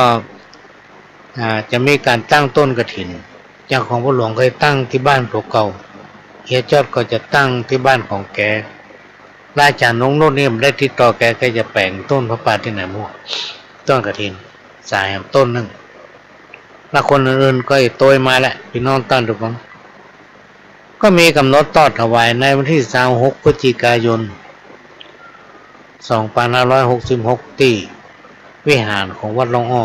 อ่า จะมีก๋านตั้งต้นกฐิน อย่างของพ่อหลวงเกยตั้งตี้บ้านตั๋วเก่า เฮียจ๊อดก็จะตั้งตี้บ้านของแก และอาจ๋ารย์นงนุชนี่บ่ได้ติดต่อแก แกจะแป๋งต้นผ้าป่าตี้ไหนมั่ว ต้นกฐิน สายแหมต้นนึ่ง และคนอื่นๆ ก็อีกโตยมาแหละ ปี้น้องต้านผู้ฟัง ก็มีก๋ำหนดตอดถวายในวันตี้ซาวหกพฤศจิกายนสองปันห้าร้อยหกสิบหก ตี้วิหารของวัดร่องอ้อ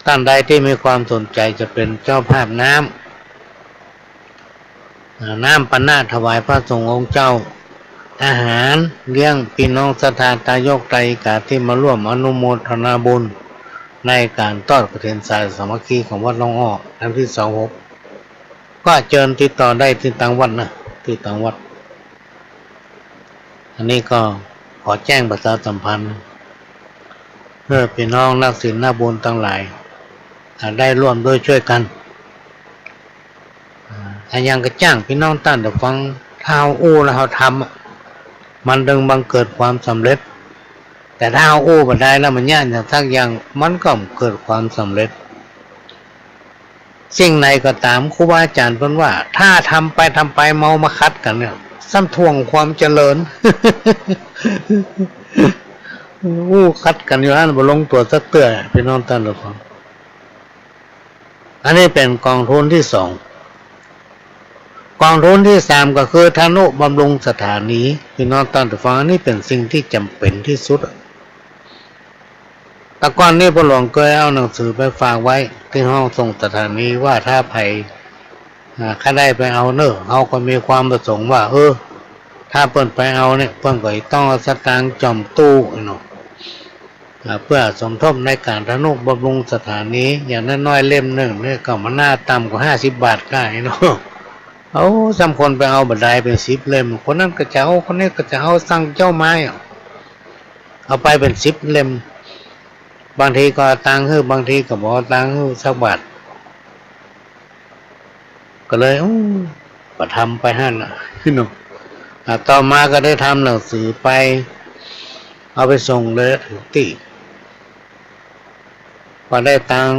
ต้านใดตี้มีความสนใจ๋จะเป๋นเจ้าภาพน้ำ อ่า น้ำปานะถวายพระสงฆ์องค์เจ้า อาหารเลี้ยงปี้น้องศรัทธาตายกไตรกาตี้มาร่วมอนุโมทนาบุญในก๋านตอดกฐินสายสามัคคีของวัดร่องอ้อ ครั้งตี้ซาวหก ก็เจิญติดต่อได้ตี้ตางวัดนะ ตี้ตางวัด อันนี้ก็ขอแจ้งประชาสัมพันธ์ เพื่อปี้น้องนักศีลนักบุญตังหลาย อ่า ได้ร่วมด้วยช่วยกั๋น อ่า อะหยังก็จ้างปี้น้องต้านผู้ฟัง ถ้าเฮาอู้แล้วเฮาทำอะ มันจึงบังเกิดความสำเร็จ แต่ถ้าเฮาอู้บ่ได้แล้วมันเยียะอย่างสักอย่าง มันก็บ่เกิดความสำเร็จ สิ่งไหนก็ต๋าม ครูบาอาจ๋ารย์เปิ้นว่า ถ้าทำไปทำไปเมามาขัดกั๋นเนี่ย ซ้ำถ่วงความเจริญ อู้ ขัดกั๋นอยู่หั้น บ่ลงตั๋วสักเตื้อ ปี้น้องต้านผู้ฟัง อันนี้เป๋นกองทุนตี้สอง กองทุนตี้สามก็คือทนุบำรุงสถานี ปี้น้องต้านผู้ฟัง อันนี้เป๋นสิ่งตี้จ๋ำเป๋นตี้สุด แต่ก่อนนี้พ่อหลวงเกยเอาหนังสือไปฝากไว้ตี้ห้องส่งสถานีว่าถ้าใผ อ่า ใค่ได้ไปเอาเน่อ เฮาก็มีความประสงค์ว่า เออ ถ้าเปิ้นไปเอาเนี่ย เปิ้นก็ต้องเอาสตางค์จ่อมตู้เนาะ อ่า เปื้อสมทบในก๋านทนุบำรุงสถานี อย่างน้อยๆ เล่มนึ่งเนี่ยก็บ่น่าต่ำกว่าห้าสิบบาทได้เนาะ เอา ซ้ำคนไปเอาบ่ดายเป๋นสิบเล่ม คนนั้นก็จะเอา คนนี้ก็จะเอา สั่งเจ้าไม้อะ เอาไปเป๋นสิบเล่ม บางทีก็เอาตังค์หื้อ บางทีก็บ่เอาตังค์หื้อสักบาท ก็เลย อู้ ก็ทำไปหั้นน่ะ เนาะ อ่า ต่อมาก็ได้ทำหนังสือไป เอาไปส่งเลย เถิงตี้ พอได้ตังค์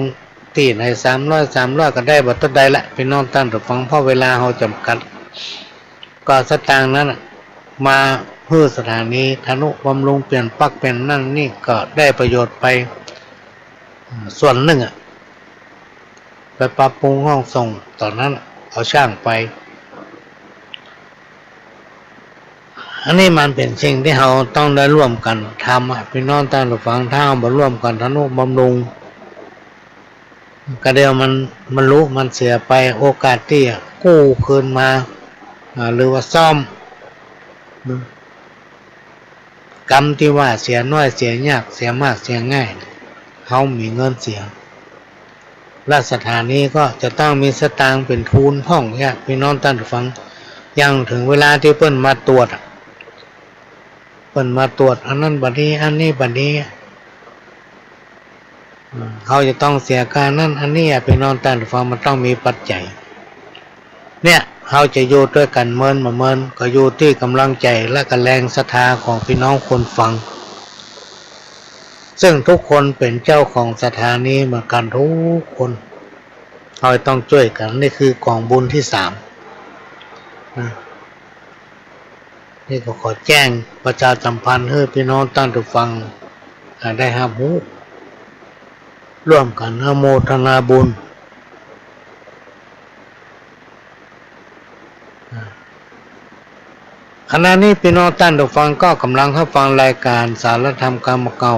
ตี้ไหน สามร้อย สามร้อย ก็ได้บ่เต้าใดละ ปี้น้องต้านผู้ฟัง เพราะเวลาเฮาจ๋ำกัด ก็สตางค์นั้นน่ะ มาหื้อสถานีทนุบำรุง เปลี่ยนปลั๊กเปลี่ยนนั่นนี่ ก็ได้ประโยชน์ไป อ่า ส่วนนึ่งอะ ไปปรับปรุงห้องส่ง ต๋อนนั้นน่ะ เอาจ้างไป อันนี้มันเป๋นสิ่งตี้เฮาต้องได้ร่วมกั๋นทำอะ ปี้น้องต้านผู้ฟัง ถ้าเฮาบ่ร่วมกั๋นทนุบำรุง ก็เดี๋ยวมัน มันลุ มันเสียไป โอกาสตี้จะกู้คืนมา อ่า หรือว่าซ่อม กำตี้ว่าเสียน้อยเสียยาก เสียมากเสียง่าย เฮามีเงินเสีย และสถานีก็จะต้องมีสตางค์เป๋นทุนพ่องเนี่ย ปี้น้องต้านผู้ฟัง อย่างเถิงเวลาตี้เปิ้นมาตรวจอะ เปิ้นมาตรวจอันนั้นบ่ดี อันนี้บ่ดี อืม เฮาจะต้องเสียค่านั้นอันนี้อะ ปี้น้องต้านผู้ฟัง มันต้องมีปัจจัย เนี่ย เฮาจะอยู่ตวยกั๋นเมินบ่เมิน ก็อยู่ตี้ก๋ำลังใจ๋และก็แรงศรัทธาของปี้น้องคนฟัง ซึ่งทุกคนเป๋นเจ้าของสถานีเหมือนกั๋นทุกคน เฮาต้องจ้วยกั๋น นี่คือกองบุญตี้สาม นะ นี่ก็ขอแจ้งประชาสัมพันธ์หื้อปี้น้องต้านผู้ฟัง อ่า ได้ฮับฮู้ ร่วมกั๋นอนุโมทนาบุญ อ่า ขณะนี้ปี้น้องต้านผู้ฟังก็ก๋ำลังฮับฟังรายก๋านสารธรรมก๋ำเก่า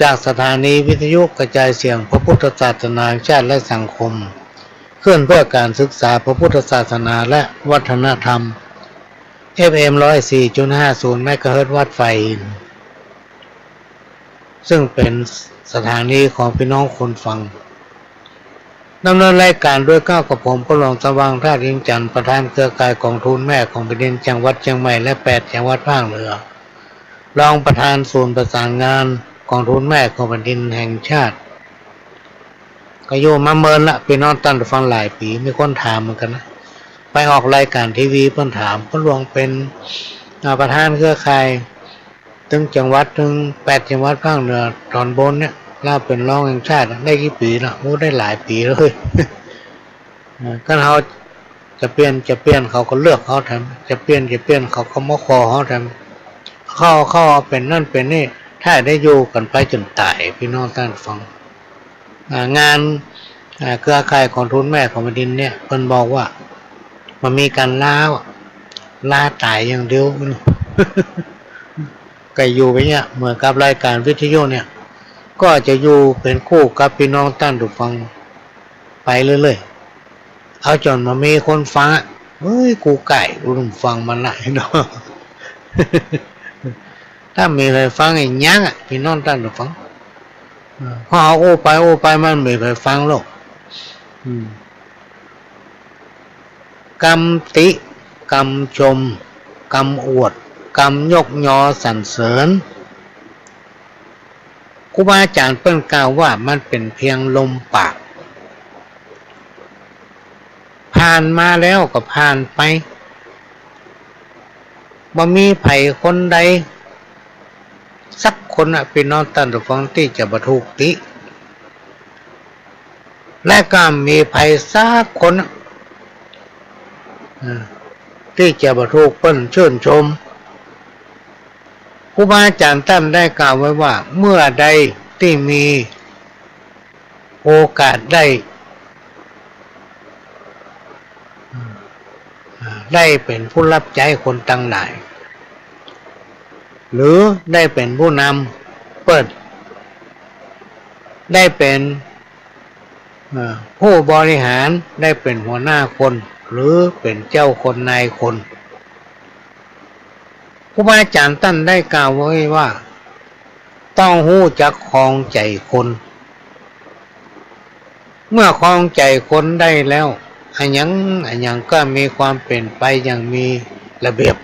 จากสถานีวิทยุกระจายเสียงพระพุทธศาสนาแห่งชาติและสังคม คลื่นเพื่อการศึกษาพระพุทธศาสนาและวัฒนธรรม เอฟเอ็ม ร้อยสี่จุดห้าศูนย์ เมกะเฮิรตซ์ วัดฝายหิน ซึ่งเป๋นสถานีของปี้น้องคนฟัง ดำเนินรายก๋านโดยเก้ากับผม พ่อหลวงสว่าง ธาตุอินทร์จันทร์ ประธานเครือข่ายกองทุนแม่ของแผ่นดินจังหวัดเจียงใหม่และแปดจังหวัดภาคเหนือ รองประธานศูนย์ประสานงานกองทุนแม่ของแผ่นดินแห่งชาติ ก็อยู่มาเมินละ ปี้น้องต้านผู้ฟัง หลายปี๋ มีคนถามเหมือนกั๋นนะ ไปออกรายก๋านทีวี เปิ้นถาม พ่อหลวงเป๋น อ่า ประธานเครือข่าย ตึงจังหวัด ตึงแปดจังหวัดภาคเหนือต๋อนบนเนี่ย แล้วเป๋นรองแห่งชาติได้กี่ปี๋ละ โอ้ ได้หลายปี๋เลย เออ คันเฮาจะเปลี่ยน จะเปลี่ยน เขาก็เลือกเฮาแถม จะเปลี่ยน จะเปลี่ยน เขาก็มาขอเฮาแถม เขา เขาเป๋นนั่นเป๋นนี่ ถ้าได้อยู่กั๋นไปจ๋นต๋าย ปี้น้องต้านฟัง อ่า งาน อ่า เครือข่ายกองทุนแม่ของแผ่นดินเนี่ย เปิ้นบอกว่า บ่มีก๋านล้า ล้าต๋ายอย่างเดียว ก็อยู่ไปเนี่ย เหมือนกับรายก๋านวิทยุเนี่ย ก็จะอยู่เป๋นคู่กับปี้น้องต้านผู้ฟังไปเรื่อยๆ เอาจ๋นบ่มีคนฟังอะ เฮ้ย กูก่าย กูบ่ฟังมันละ เนาะ ถ้ามีใผฟังอะ ยังอะ ปี้น้องต้านผู้ฟัง เออ พอเฮาอู้ไปอู้ไป มันบ่มีใผฟังหรอก อืม กำติ กำชม กำอวด กำยกยอสรรเสริญ ครูบาอาจ๋ารย์เปิ้นกล่าวว่ามันเป๋นเพียงลมปาก ผ่านมาแล้วก็ผ่านไป บ่มีใผคนใดสักคนอะ ปี้น้องต้านผู้ฟัง ตี้จะบ่ถูกติ และก็บ่มีใผสักคน อ่า ตี้จะบ่ถูกเปิ้นจื้นชม ครูบาอาจ๋ารย์ต้านได้กล่าวไว้ว่า เมื่อใดตี้มีโอกาสได้ อ่า ได้เป๋นผู้ฮับใจ๊คนตังหลาย หรือได้เป๋นผู้นำเปิ้น ได้เป๋น เอ่อ ผู้บริหาร ได้เป๋นหัวหน้าคน หรือเป๋นเจ้าคนนายคน ครูบาอาจ๋ารย์ต้านได้กล่าวไว้ว่า ต้องฮู้จักครองใจ๋คน เมื่อครองใจ๋คนได้แล้ว อะหยังอะหยังก็มีความเป๋นไปอย่างมีระเบียบ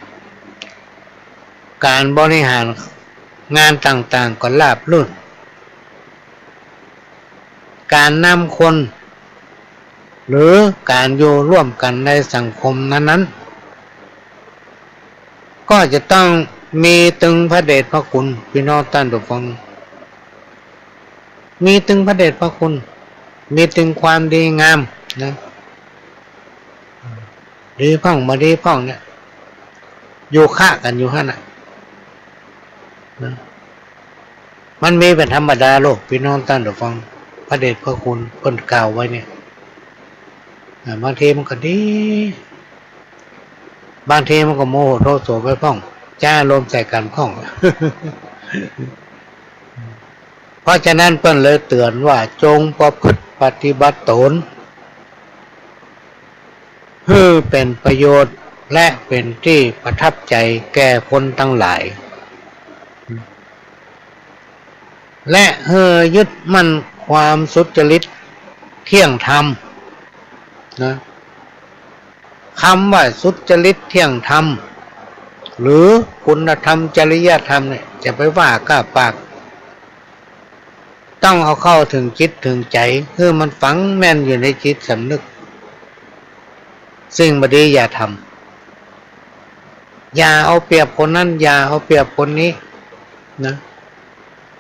ก๋านบริหารงานต่างๆ ก็ราบรื่น ก๋านนำคน หรือก๋านอยู่ร่วมกั๋นในสังคมนั้นๆ ก็จะต้องมีตึงพระเดชพระคุณ ปี้น้องต้านผู้ฟัง มีตึงพระเดชพระคุณ มีตึงความดีงามนะ ดีพ่องบ่ดีพ่องเนี่ย อยู่คะกั๋นอยู่หั้นน่ะนะ มันมีเป๋นธรรมดาโลก ปี้น้องต้านผู้ฟัง พระเดชพระคุณเปิ้นกล่าวไว้เนี่ย อ่า บางทีมันก็ดี บางทีมันก็โมโหโทโสไปพ่อง ใจ๊อารมณ์ใส่กั๋นพ่อง เพราะฉะนั้นเปิ้นเลยเตื๋อนว่า จงประพฤติปฏิบัติตน หื้อเป๋นประโยชน์ และเป๋นตี้ประทับใจ๋แก่คนตังหลาย และหื้อยึดมั่นความสุจริตเที่ยงธรรมนะ กำว่าสุจริตเที่ยงธรรม หรือคุณธรรมจริยธรรมเนี่ย จะไปว่าก้าปาก ต้องเอาเข้าเถิงจิตเถิงใจ๋ หื้อมันฝังแน่นอยู่ในจิตสำนึก สิ่งบ่ดีอย่าทำ อย่าเอาเปรียบคนนั้น อย่าเอาเปรียบคนนี้นะ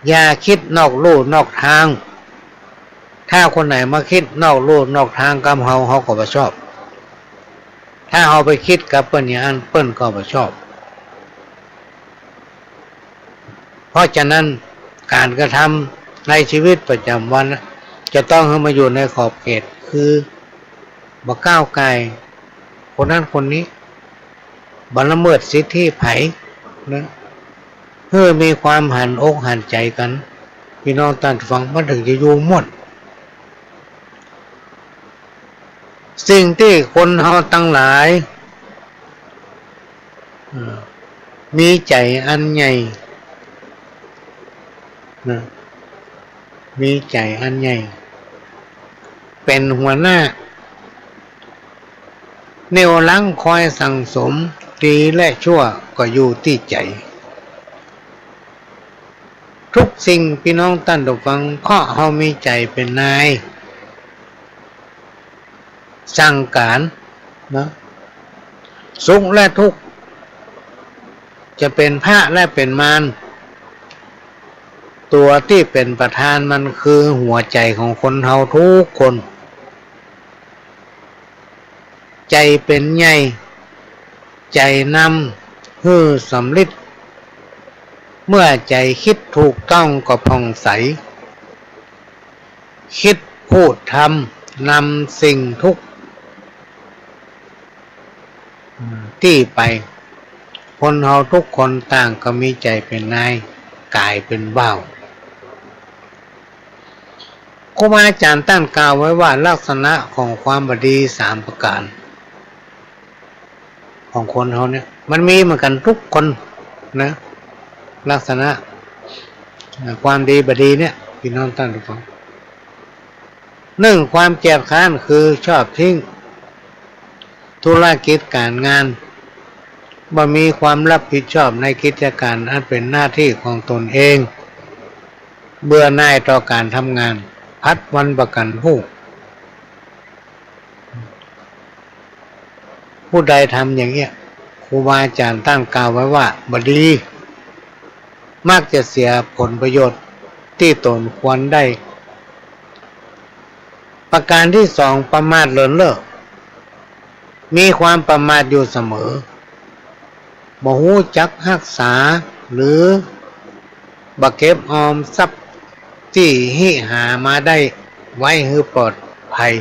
อย่าคิดนอกลู่นอกตาง ถ้าคนไหนมาคิดนอกลู่นอกตางกับเฮา เฮาก็บ่ชอบ ถ้าเฮาไปคิดกับเปิ้นอย่างนั้น เปิ้นก็บ่ชอบ เพราะฉะนั้นก๋านกระทำในชีวิตประจ๋ำวันน่ะ จะต้องหื้อมาอยู่ในขอบเขต คือบ่ก้าวก่ายคนนั้นคนนี้ บ่ละเมิดสิทธิใผนะ หื้อมีความหันอกหันใจ๋กั๋น ปี้น้องต้านฟัง มันเถิงจะอยู่ม่วน สิ่งตี้คนเฮาตังหลาย เอ่อ มีใจ๋อันใหญ่นะ มีใจ๋อันใหญ่ เป๋นหัวหน้า เหนี่ยวรั้งคอยสั่งสม ดีและชั่วก็อยู่ตี้ใจ๋ ทุกสิ่งปี้น้องต้านผู้ฟัง เพราะเฮามีใจ๋เป๋นนาย สั่งก๋านนะ สุขและทุกข์ จะเป๋นพระและเป๋นมาร ตั๋วตี้เป๋นประธานมันคือหัวใจ๋ของคนเฮาทุกคน ใจ๋เป๋นใหญ่ ใจ๋นำหื้อสำริด เมื่อใจ๋กึ๊ดถูกต้องก็ผ่องใส กึ๊ดพูดธรรมนำสิ่งทุก ตี้ไป คนเฮาทุกคนต่างก็มีใจ๋เป๋นนาย ก๋ายเป๋นบ่าว ครูบาอาจ๋ารย์ต้านกล่าวไว้ว่า ลักษณะของความบ่ดีสามประก๋าน ของคนเฮาเนี่ย มันมีเหมือนกั๋นทุกคนนะ ลักษณะ เอ่อ ความดีบ่ดีเนี่ย ปี้น้องต้านฟัง หนึ่ง ความเกียจคร้าน คือชอบทิ้งธุรกิจก๋านงาน บ่มีความรับผิดชอบในกิจก๋านอันเป๋นหน้าตี้ของตนเอง เบื่อหน่ายต่อก๋านทำงาน ผัดวันประกั๋นพรุ่ง ผู้ใดทำอย่างเงี้ย ครูบาอาจ๋ารย์ต้านกล่าวไว้ว่าบ่ดี มักจะเสียผลประโยชน์ตี้ตนควรได้ ประการตี้สอง ประมาทเลินเล่อ มีความประมาทอยู่เสมอ บ่ฮู้จักฮักษา หรือบ่เก็บออมทรัพย์ตี้หามาได้ไว้หื้อปลอดภัย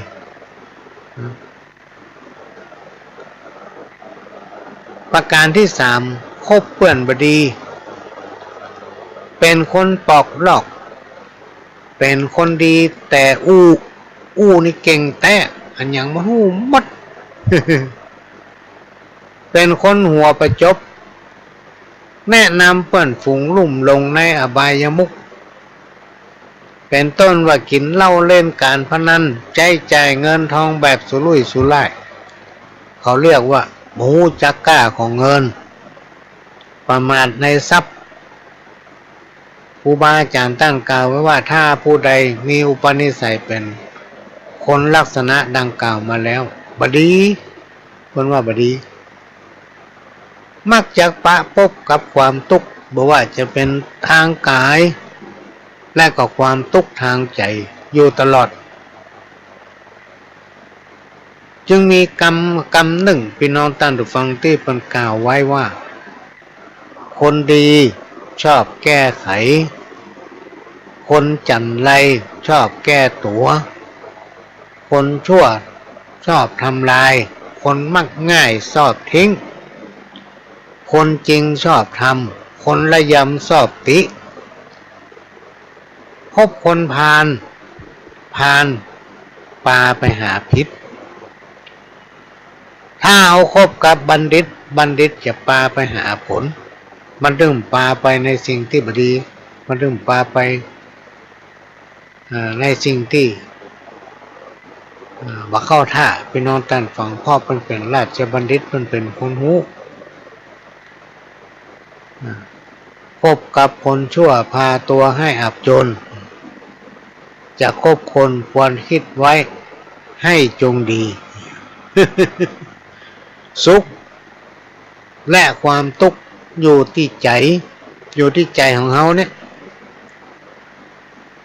ประการตี้สาม คบเปื้อนบ่ดี เป๋นคนปอกลอก เป๋นคนดีแต่อู้ อู้นี่เก่งแต๊ อะหยังบ่ฮู้หมด เป๋นคนหัวประจบ แนะนำเปื้อนฝูงลุ่มลงในอบายมุข เป๋นต้นว่ากิ๋นเหล้าเล่นก๋านพนัน ใจ๊จ่ายเงินทองแบบสุรุ่ยสุร่าย เขาเรียกว่าบ่ฮู้จักก้าของเงิน ประมาทในทรัพย์ ครูบาอาจ๋ารย์ต้านกล่าวไว้ว่า ถ้าผู้ใดมีอุปนิสัยเป๋นคนลักษณะดังกล่าวมาแล้ว บ่ดี เปิ้นว่าบ่ดี มักจะปะปบกับความตุ๊กข์ บ่ว่าจะเป๋นตางก๋าย และก็ความตุ๊กข์ตางใจ๋อยู่ตลอด จึงมีกำ กำนึ่ง ปี้น้องต้านผู้ฟัง ตี้เปิ้นกล่าวไว้ว่า คนดีชอบแก้ไข คนจั๋นไรชอบแก้ตั๋ว คนชั่วชอบทำลาย คนมักง่ายชอบทิ้ง คนจริงชอบธรรม คนระยำชอบติ คบคนพาล พาลปาไปหาผิด ถ้าเฮาคบกับบัณฑิต บัณฑิตจะปาไปหาผล มันตึงปาไปในสิ่งตี้บ่ดี มันตึงปาไป เอ่อ ในสิ่งตี้ เอ่อ บ่เข้าท่า ปี้น้องต้านฟัง เพราะเปิ้นเป๋นราชบัณฑิต เปิ้นเป๋นคนฮู้ อ่า คบกับคนชั่วพาตัวให้อับจน จะคบคนควรคิดไว้ให้จงดี สุขและความตุ๊กข์อยู่ตี้ใจ๋ อยู่ตี้ใจ๋ของเฮาเนี่ย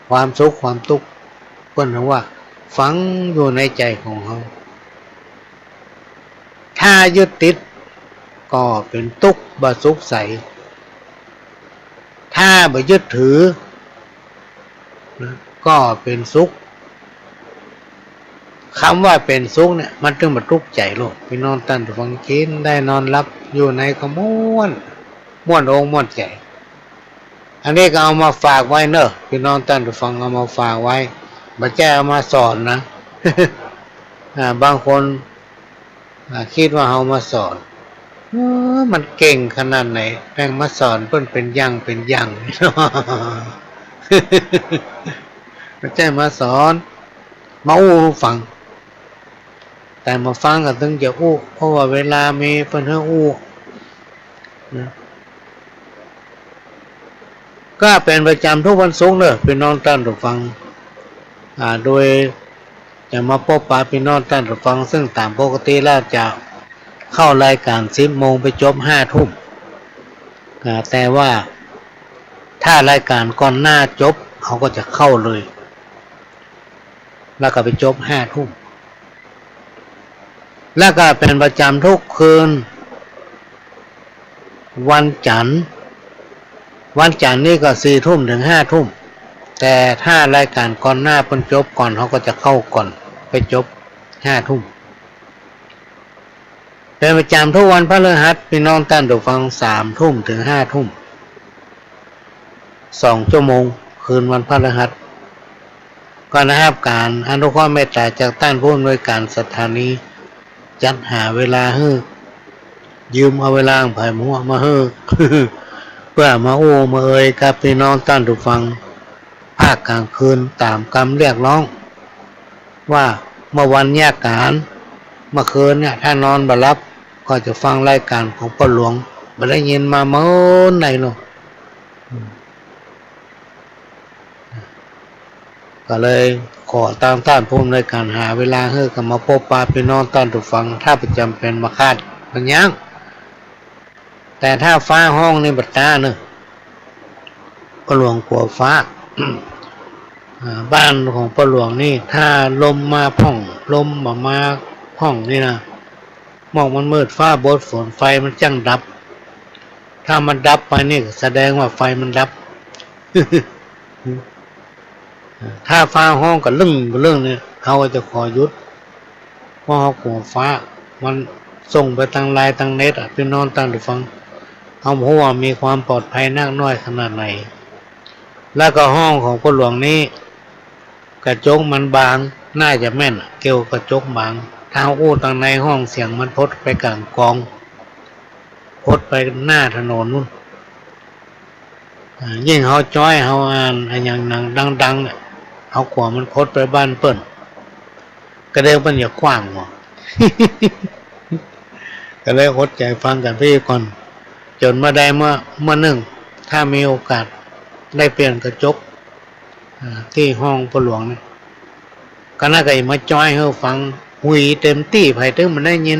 ความสุขความตุ๊กข์ เปิ้นว่าฝังอยู่ในใจ๋ของเฮา ถ้ายึดติดก็เป๋นตุ๊กข์บ่สุขใส ถ้าบ่ยึดถือ ก็เป๋นสุข กำว่าเป๋นสุขเนี่ย มันตึงบ่ตุ๊กข์ใจ๋โลด ปี้น้องต้านผู้ฟัง กิ๋นได้นอนหลับ อยู่ไหนก็ม่วน ม่วนอกม่วนใจ๋ อันนี้ก็เอามาฝากไว้เนาะ ปี้น้องต้านผู้ฟัง เอามาฝากไว้ บ่ใจ้เอามาสอนนะ อ่า บางคน อ่า กึ๊ดว่าเฮามาสอน เออ มันเก่งขนาดไหน แม่งมาสอนเปิ้นเป๋นอย่างเป๋นอย่าง บ่ใจ้มาสอน มาอู้หื้อฟัง แต่มาฟังก็ตึงจะอู้ เพราะว่าเวลามีเปิ้นหื้ออู้ นะ ก็เป๋นประจ๋ำทุกวันศุกร์เนาะ ปี้น้องต้านผู้ฟัง อ่า โดยจะมาปบปะปี้น้องต้านผู้ฟัง ซึ่งต๋ามปกติแล้วจะเข้ารายก๋านสิบโมงไปจบห้าทุ่ม อ่า แต่ว่าถ้ารายก๋านก่อนหน้าจบ เฮาก็จะเข้าเลย แล้วก็ไปจบห้าทุ่ม แล้วก็เป๋นประจ๋ำทุกคืนวันจั๋นทร์ วันจั๋นทร์นี่ก็สี่ทุ่มถึงห้าทุ่ม แต่ถ้ารายก๋านก่อนหน้าเปิ้นจบก่อน เฮาก็จะเข้าก่อน ไปจบห้าทุ่ม เป๋นประจ๋ำทุกวันพฤหัส ปี้น้องต้านผู้ฟัง สามทุ่มถึงห้าทุ่ม สองชั่วโมง คืนวันพฤหัส ก็ได้ฮับก๋านอนุเคราะห์เมตต๋าจากต้านผู้อำนวยก๋านสถานี จัดหาเวลาหื้อ ยืมเอาเวลาของใผบ่ฮู้มาหื้อ เปื้อมาอู้มาเอยกับปี้น้องต้านผู้ฟัง ภาคก๋างคืนต๋ามกำเรียกร้อง ว่าเมื่อวันเยียะก๋าน เมื่อคืนเนี่ย ถ้านอนบ่หลับ ก็จะฟังรายก๋านของป้อหลวง บ่ได้ยินมาเมินไหนโลด อืม ก็เลยขอตางต้านผู้อำนวยก๋านหาเวลาหื้อก็มาปบปะปี้น้องต้านผู้ฟัง ถ้าบ่จ๋ำเป๋นบ่ขาดบ่ยั้ง แต่ถ้าฟ้าฮ้องนี่บ่ต้านเนาะ ป้อหลวงกั๋วฟ้า อ่า บ้านของป้อหลวงนี่ ถ้าลมมาพ่อง ลมบ่มาพ่องนี่นะ หมอกมันมืด ฟ้าบด ฝน ไฟมันจั้งดับ ถ้ามันดับไปนี่แสดงว่าไฟมันดับ ถ้าฟ้าฮ้องกะลึ้งกะลึ้งเนี่ย เฮาก็จะขอหยุด เพราะเฮากั๋วฟ้า มันส่งไปตางไลน์ตางเน็ตอะ ปี้น้องต้านผู้ฟัง เฮาบ่ฮู้ว่ามีความปลอดภัยนักน้อยขนาดไหน แล้วก็ห้องของป้อหลวงนี้ กระจกมันบาง น่าจะแม่นอะ เกี่ยวกระจกบาง ถ้าเฮาอู้ตางในห้องเสียงมันพดไปก๋างกอง พดไปหน้าถนนนู่น อ่า ยิ่งเฮาจ้อย เฮาอ่านอะหยังหนังดังๆ เนี่ย เฮากั๋วมันพดไปบ้านเปิ้น กระเดงเปิ้นจะกว้างบ่ ก็เลยอดใจ๋ฟังกั๋นไปก่อน จ๋นมาได้เมื่อ เมื่อนึ่ง ถ้ามีโอกาสได้เปลี่ยนกระจก อ่า ตี้ห้องป้อหลวงเนี่ย ก็น่าจะมาจ้อยหื้อฟัง หุยเต๋มตี้ ใผเถิงบ่ได้ยิน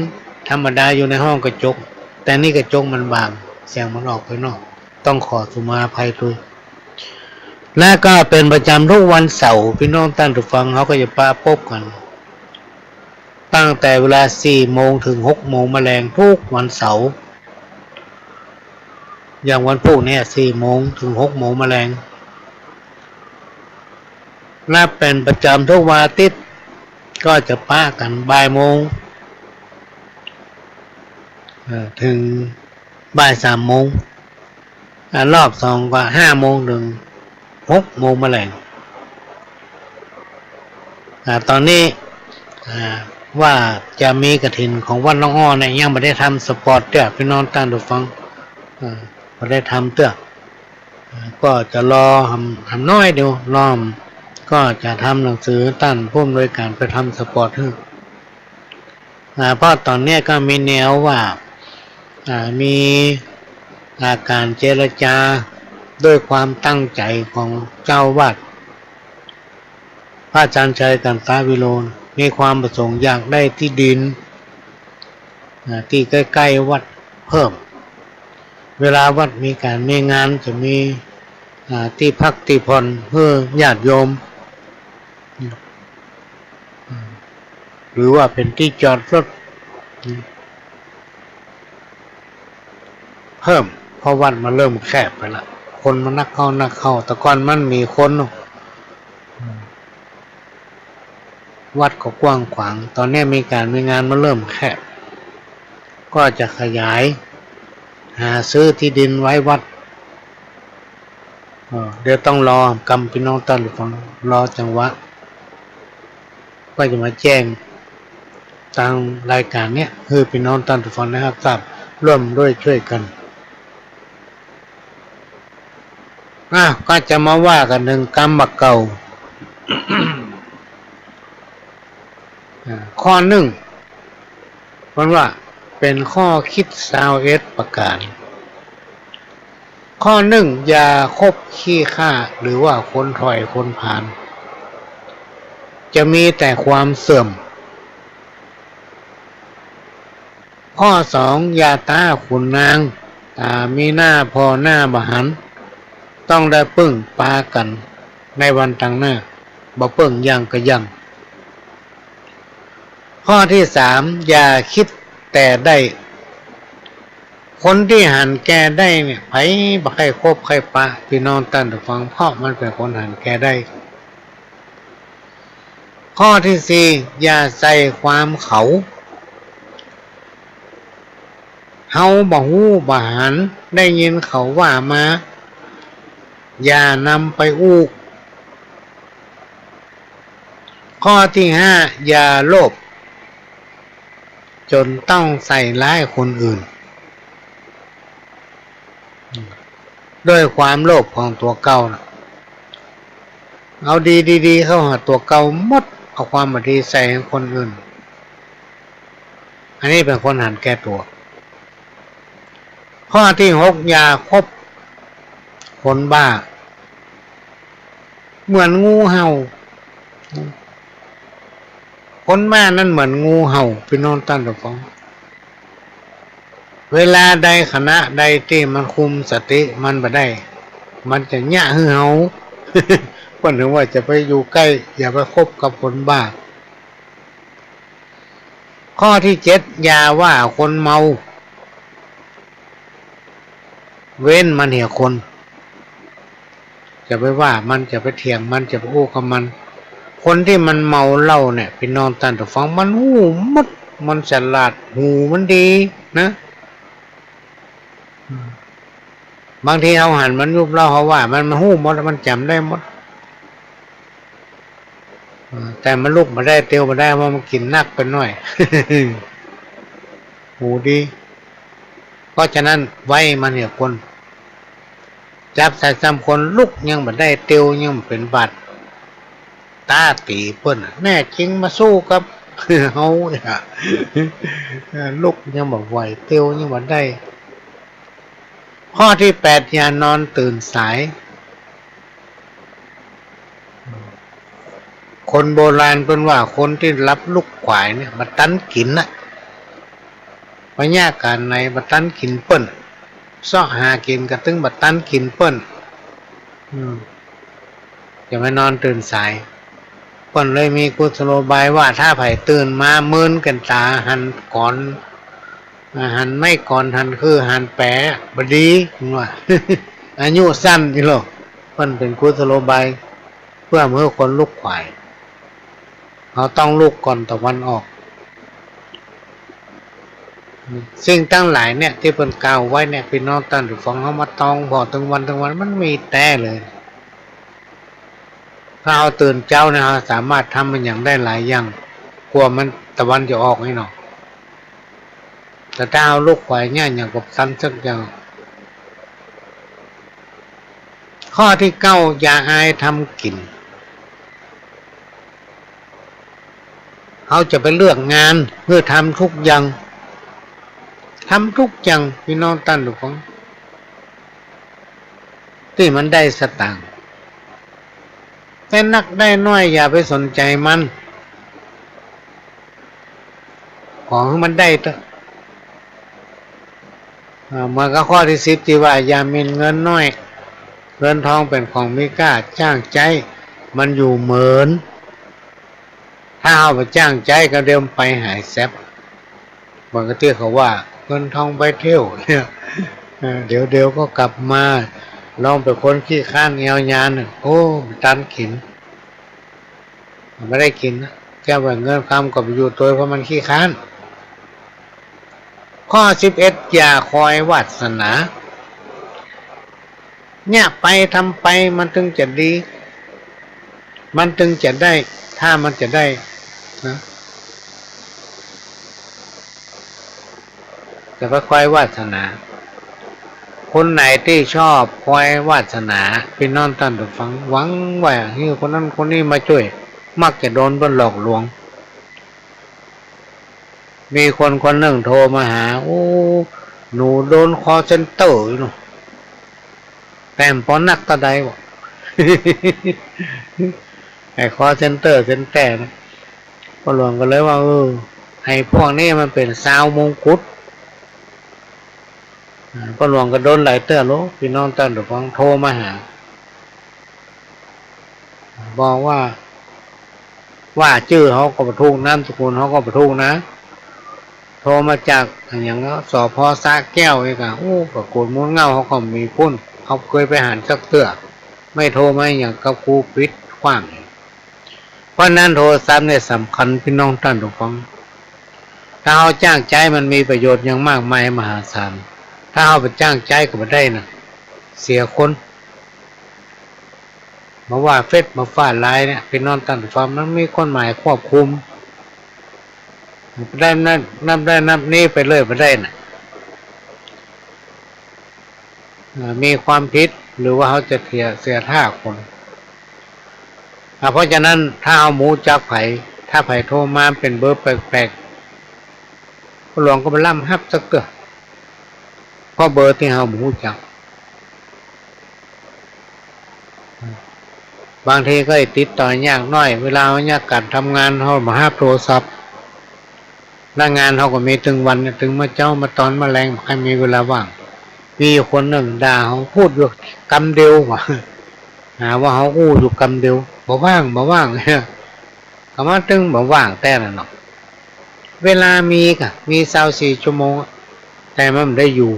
ธรรมดาอยู่ในห้องกระจก แต่นี่กระจกมันบาง เสียงมันออกไปนอก ต้องขอสุมาอภัยตวย และก็เป๋นประจ๋ำทุกวันเสาร์ ปี้น้องต้านผู้ฟัง เฮาก็จะปะปบกั๋น ตั้งแต่เวลาสี่โมงเถิงหกโมงมะแลงทุกวันเสาร์ อย่างวันพูกเนี่ย สี่โมงเถิงหกโมงมะแลง นับเป๋นประจ๋ำทุกวันอาทิตย์ ก็จะปะกั๋นบ่ายโมง เอ่อ เถิงบ่ายสามโมง อ่า รอบสองก็ห้าโมงเถิงหกโมงมะแลง อ่า ต๋อนนี้ อ่า ว่าจะมีกฐินของวัดหนองอ้อเนี่ย ยังบ่ได้ทำสปอตเตื้อ ปี้น้องต้านผู้ฟัง อ่า บ่ได้ทำเตื้อ อ่า ก็จะรอหำ หำน้อยเดียว รอ ก็จะทำหนังสือต้านผู้อำนวยก๋านไปทำสปอตหื้อ อ่า เพราะต๋อนเนี้ยก็มีแนวว่า อ่า มี อ่า ก๋านเจรจาด้วยความตั้งใจ๋ของเจ้าอาวาส พระอาจ๋ารย์ชัย กันตวิโรจน์ มีความประสงค์อยากได้ตี้ดิน อ่า ตี้ใก้ๆ วัดเพิ่ม เวลาวัดมีก๋านมีงานจะมี อ่า ตี้พักตี้ผ่อนหื้อญาติโยม หรือว่าเป๋นตี้จอดรถเพิ่ม เพราะวัดมันเริ่มแคบไปละ คนมันนักเข้านักเข้า แต่ก่อนมันมีคนเนาะ วัดก็กว้างขวาง ต๋อนนี้มีก๋านมีงานมันเริ่มแคบ ก็จะขยาย หาซื้อตี้ดินไว้วัด เอ่อ เดี๋ยวต้องรอกำ ปี้น้องต้านผู้ฟัง รอจังหวะ ก็จะมาแจ้งตางรายก๋านเนี้ย หื้อปี้น้องต้านผู้ฟังได้ฮับทราบ ร่วมด้วยช่วยกั๋น อ่ะ ก็จะมาว่ากั๋นเถิงกำบ่าเก่า อ่า ข้อนึ่ง เปิ้นว่าเป๋นข้อคิดซาวเอ็ดประก๋าน ข้อนึ่ง อย่าคบขี้ข้า หรือว่าคนถ่อยคนผาน จะมีแต่ความเสื่อม ข้อสอง อย่าต๊าขุนนาง ถ้ามีหน้าผ่อหน้าบ่หัน ต้องได้ปึ้งปากั๋นในวันตางหน้า บ่ปึ้งยังกะยัง ข้อตี้สาม อย่าคิดแต่ได้ คนตี้หันแก่ได้เนี่ย ใผบ่ใค่คบใค่ปะ ปี้น้องต้านผู้ฟัง เพราะมันเป๋นคนหันแก่ได้ ข้อตี้สี่ อย่าใส่ความเขา เฮาบ่ฮู้บ่หัน ได้ยินเขาว่ามา อย่านำไปอู้ ข้อตี้ห้า อย่าโลภ จ๋นต้องใส่ร้ายคนอื่น ด้วยความโลภของตั๋วเก่าน่ะ เอาดีๆ เข้าหาตั๋วเก่าหมด เอาความบ่ดีใส่หื้อคนอื่น อันนี้เป๋นคนหันแก่ตั๋ว ข้อตี้หก อย่าคบคนบ้า เหมือนงูเห่า คนบ้านั้นเหมือนงูเห่า ปี้น้องต้านผู้ฟัง เวลาใดขณะใดตี้มันคุมสติมันบ่ได้ มันจะเยียะหื้อเฮา ปิ้นเถิงว่าจะไปอยู่ใก้ อย่าไปคบกับคนบ้า ข้อตี้เจ็ด อย่าว่าคนเมา เว้นมันเหียคน จะไปว่ามัน จะไปเถียงมัน จะไปอู้กับมัน คนตี้มันเมาเหล้าเนี่ย ปี้น้องต้านผู้ฟัง มันฮู้หมด มันฉลาด หูมันดีนะ บางทีเฮาหันมันยุบเหล้า เฮาว่ามัน มันฮู้หมด มันจ๋ำได้หมด เออ แต่มันลุกบ่ได้ เตียวบ่ได้ เพราะมันกิ๋นนักไปหน้อย หูดี เพราะฉะนั้นไว้มันเหียคน จั๊บใส่ซ้ำคนลุกยังบ่ได้ เตียวยังบ่เป๋นบาด ต๊าตี๋เปิ้นน่ะ แน่จริงมาสู้กับเฮา เออ ลุกยังบ่ไหว เตียวยังบ่ได้ ข้อตี้แปด อย่านอนตื่นสาย คนโบราณเปิ้นว่า คนตี้หลับลุกขวายเนี่ย บ่ตันกิ๋นน่ะ บ่ยากก๋านไหน บ่ตันกิ๋นเปิ้น เซาะหากิ๋นก็ตึงบ่ตันกิ๋นเปิ้น อืม จะไปนอนตื่นสาย เปิ้นเลยมีกุศโลบายว่า ถ้าใผตื่นมามืนกั๋นต๋า หันก๋อน อ่า หันไม้ก๋อน หันขื่อ หันแป๋ บ่ดี เปิ้นว่า อายุสั้นนี่ลอ เปิ้นเป๋นกุศโลบาย เปื้อหื้อคนลุกขวาย เฮาต้องลุกก่อนตะวันออก สิ่งตังหลายเนี่ย ตี้เปิ้นกล่าวไว้เนี่ย ปี้น้องต้านผู้ฟัง เฮามาตองผ่อตึงวันตึงวัน มันมีแต๊เลย ถ้าเฮาตื่นเจ๊าเนี่ย เฮาสามารถทำมันหยังได้หลายอย่าง กว่ามันตะวันจะออกนี่เนาะ แต่ถ้าเฮาลุกขวายเนี่ย หยังก็บ่ตันสักอย่าง ข้อตี้เก้า อย่าอายทำกิ๋น เฮาจะไปเลือกงานหื้อทำทุกอย่าง ทำทุกอย่าง ปี้น้องต้านผู้ฟัง ตี้มันได้สตางค์ ได้นักได้น้อย อย่าไปสนใจ๋มัน ขอหื้อมันได้เต๊อะ อ่า เหมือนกับข้อตี้สิบตี้ว่า อย่าหมิ่นเงินน้อย เงินทองเป๋นของมีก้า จ้างใจ๊มันอยู่เหมิน ถ้าเฮาบ่จ้างใจ๊ก็เดี๋ยวมันไปหายแซ็บ เหมือนกับตี้เขาว่า เงินทองไปเที่ยวเนี่ย เออ เดี๋ยวๆ ก็กลับมา ลองเป๋นคนขี้คร้านแอวยานน่ะ โอ้ บ่ตันกิ๋น บ่ได้กิ๋นนะ แค่ว่าเงินคำก็ไปอยู่ตวย เพราะมันขี้คร้าน ข้อสิบเอ็ด อย่าคอยวาสนา เนี่ย ไปทำไป มันตึงจะดี มันตึงจะได้ ถ้ามันจะได้นะ อย่าไปคอยวาสนา คนไหนตี้ชอบคอยวาสนา ปี้น้องต้านผู้ฟัง หวังว่าหื้อคนนั้นคนนี้มาจ้วย มักจะโดนเปิ้นหลอกลวง มีคนคนนึ่งโทรมาหา โอ้ หนูโดนคอลเซ็นเตอร์อยู่เนาะ แต่บ่นักเต้าใดวะ ไอ้คอลเซ็นเตอร์เซ็นแต่นะ ป้อหลวงก็เลยว่า เออ ไอ้พวกนี้มันเป๋นซาวมงกุฎ อ่า ป้อหลวงก็โดนหลายเตื้อโล ปี้น้องต้านผู้ฟัง โทรมาหา บอกว่า ว่าจื้อเฮาก็บ่ถูก นามสกุลเฮาก็บ่ถูกนะ โทรมาจากอะหยัง สภ.สระแก้ว อีกอะ โอ้ ปรากฏมูลเง่าเฮาก็บ่มีปุ้น เฮาบ่เกยไปหันสักเตื้อ ไม่โทรมาอะหยังกับกู ปิดขว้าง เพราะนั้นโทรศัพท์เนี่ยสำคัญ ปี้น้องต้านผู้ฟัง ถ้าเฮาจ้างใจ๊มันมีประโยชน์อย่างมากมายมหาศาล ถ้าเฮาบ่จ้างใจ๊ก็บ่ได้นะ เสียคน บ่ว่าเฟซ บ่ว่าไลน์เนี่ย ปี้น้องต้านผู้ฟัง มันมีกฎหมายควบคุม ได้นับ นับได้นับนี้ไปเลยบ่ได้น่ะ เอ่อ มีความผิด หรือว่าเฮาจะเสีย เสียท่าคน อ่า เพราะฉะนั้นถ้าเฮาบ่ฮู้จักใผ ถ้าใผโทรมาเป๋นเบอร์แปลกๆ ป้อหลวงก็บ่ลำฮับสักเตื้อ เพราะเบอร์ตี้เฮาบ่ฮู้จัก บางทีก็ติดต่อยากหน้อย เวลาเฮายากก๋านทำงาน เฮาบ่ฮับโทรศัพท์ แล้วงานเฮาก็มีตึงวันเนี่ย ตึงเมื่อเจ๊า เมื่อตอน เมื่อแลง บ่ค่อยมีเวลาว่าง มีอยู่คนนึ่งด่าเฮา พูดอยู่กำเดียวว่า หาว่าเฮาอู้อยู่กำเดียว บ่ว่าง บ่ว่าง ก็มาตึงบ่ว่างแต๊นั่นเนาะ เวลามีก่ะ มีซาวสี่ชั่วโมงอะ แต่มันบ่ได้อยู่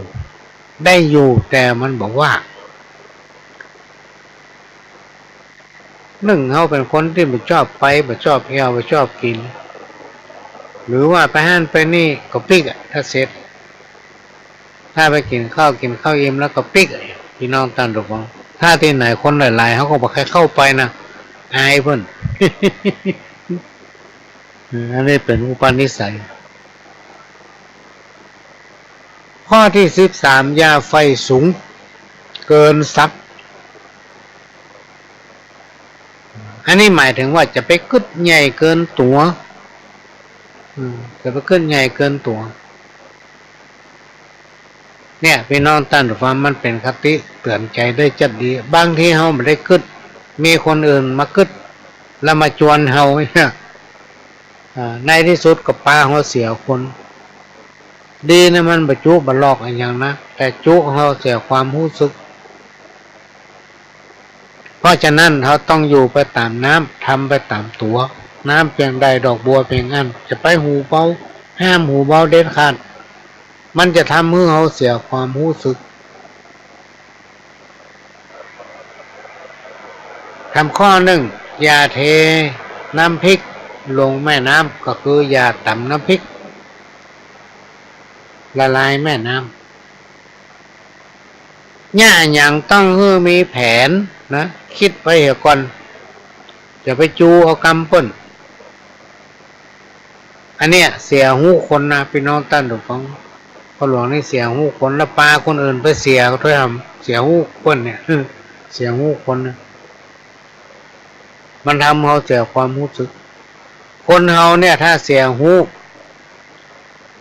ได้อยู่แต่มันบ่ว่าง นึ่งเฮาเป๋นคนตี้บ่ชอบไป บ่ชอบเที่ยว บ่ชอบกิ๋น หรือว่าไปหั้นไปนี่ก็ปิ๊กอะ ถ้าเสร็จ ถ้าไปกิ๋นข้าว กิ๋นข้าวอิ่มแล้วก็ปิ๊กอะ ปี้น้องต้านผู้ฟัง ถ้าตี้ไหนคนหลายๆ เฮาก็บ่ใค่เข้าไปนะ อายเปิ้น เออ อันนี้เป๋นอุปนิสัย ข้อตี้สิบสาม อย่าใฝ่สูงเกินศักดิ์ อันนี้หมายเถิงว่าจะไปกึ๊ดใหญ่เกินตั๋ว อืม จะไปกึ๊ดใหญ่เกินตั๋ว เนี่ย ปี้น้องต้านผู้ฟัง มันเป๋นคติเตื๋อนใจ๋ได้จัดดี บางทีเฮาบ่ได้กึ๊ด มีคนอื่นมากึ๊ด แล้วมาจวนเฮาเนี่ย อ่า ในตี้สุดก็ปาเฮาเสียคน ดีนะมันบ่จุบ่ลอกอะหยังนะ แต่จุเฮาเสียความฮู้สึก เพราะฉะนั้นเฮาต้องอยู่ไปต๋ามน้ำ ทำไปต๋ามตั๋ว น้ำเปียงใดดอกบัวเปียงอั้น จะไปหูเบา ห้ามหูเบาเด็ดขาด มันจะทำหื้อเฮาเสียความฮู้สึก ทำข้อนึ่ง อย่าเทน้ำพริกลงแม่น้ำ ก็คืออย่าต๋ำน้ำพริกละลายแม่น้ำ เยียะหยังต้องหื้อมีแผนนะ กึ๊ดไว้เหียก่อน อย่าไปจูเอากำเปิ้น อันเนี้ยเสียฮู้คนนะ ปี้น้องต้านผู้ฟัง พ่อหลวงนี่เสียฮู้คน แล้วปาคนอื่นไปเสียก็ถ้วยหำ เสียฮู้เปิ้นเนี่ย เสียฮู้คนนะ มันทำเฮาเสียความฮู้สึก คนเฮาเนี่ยถ้าเสียฮู้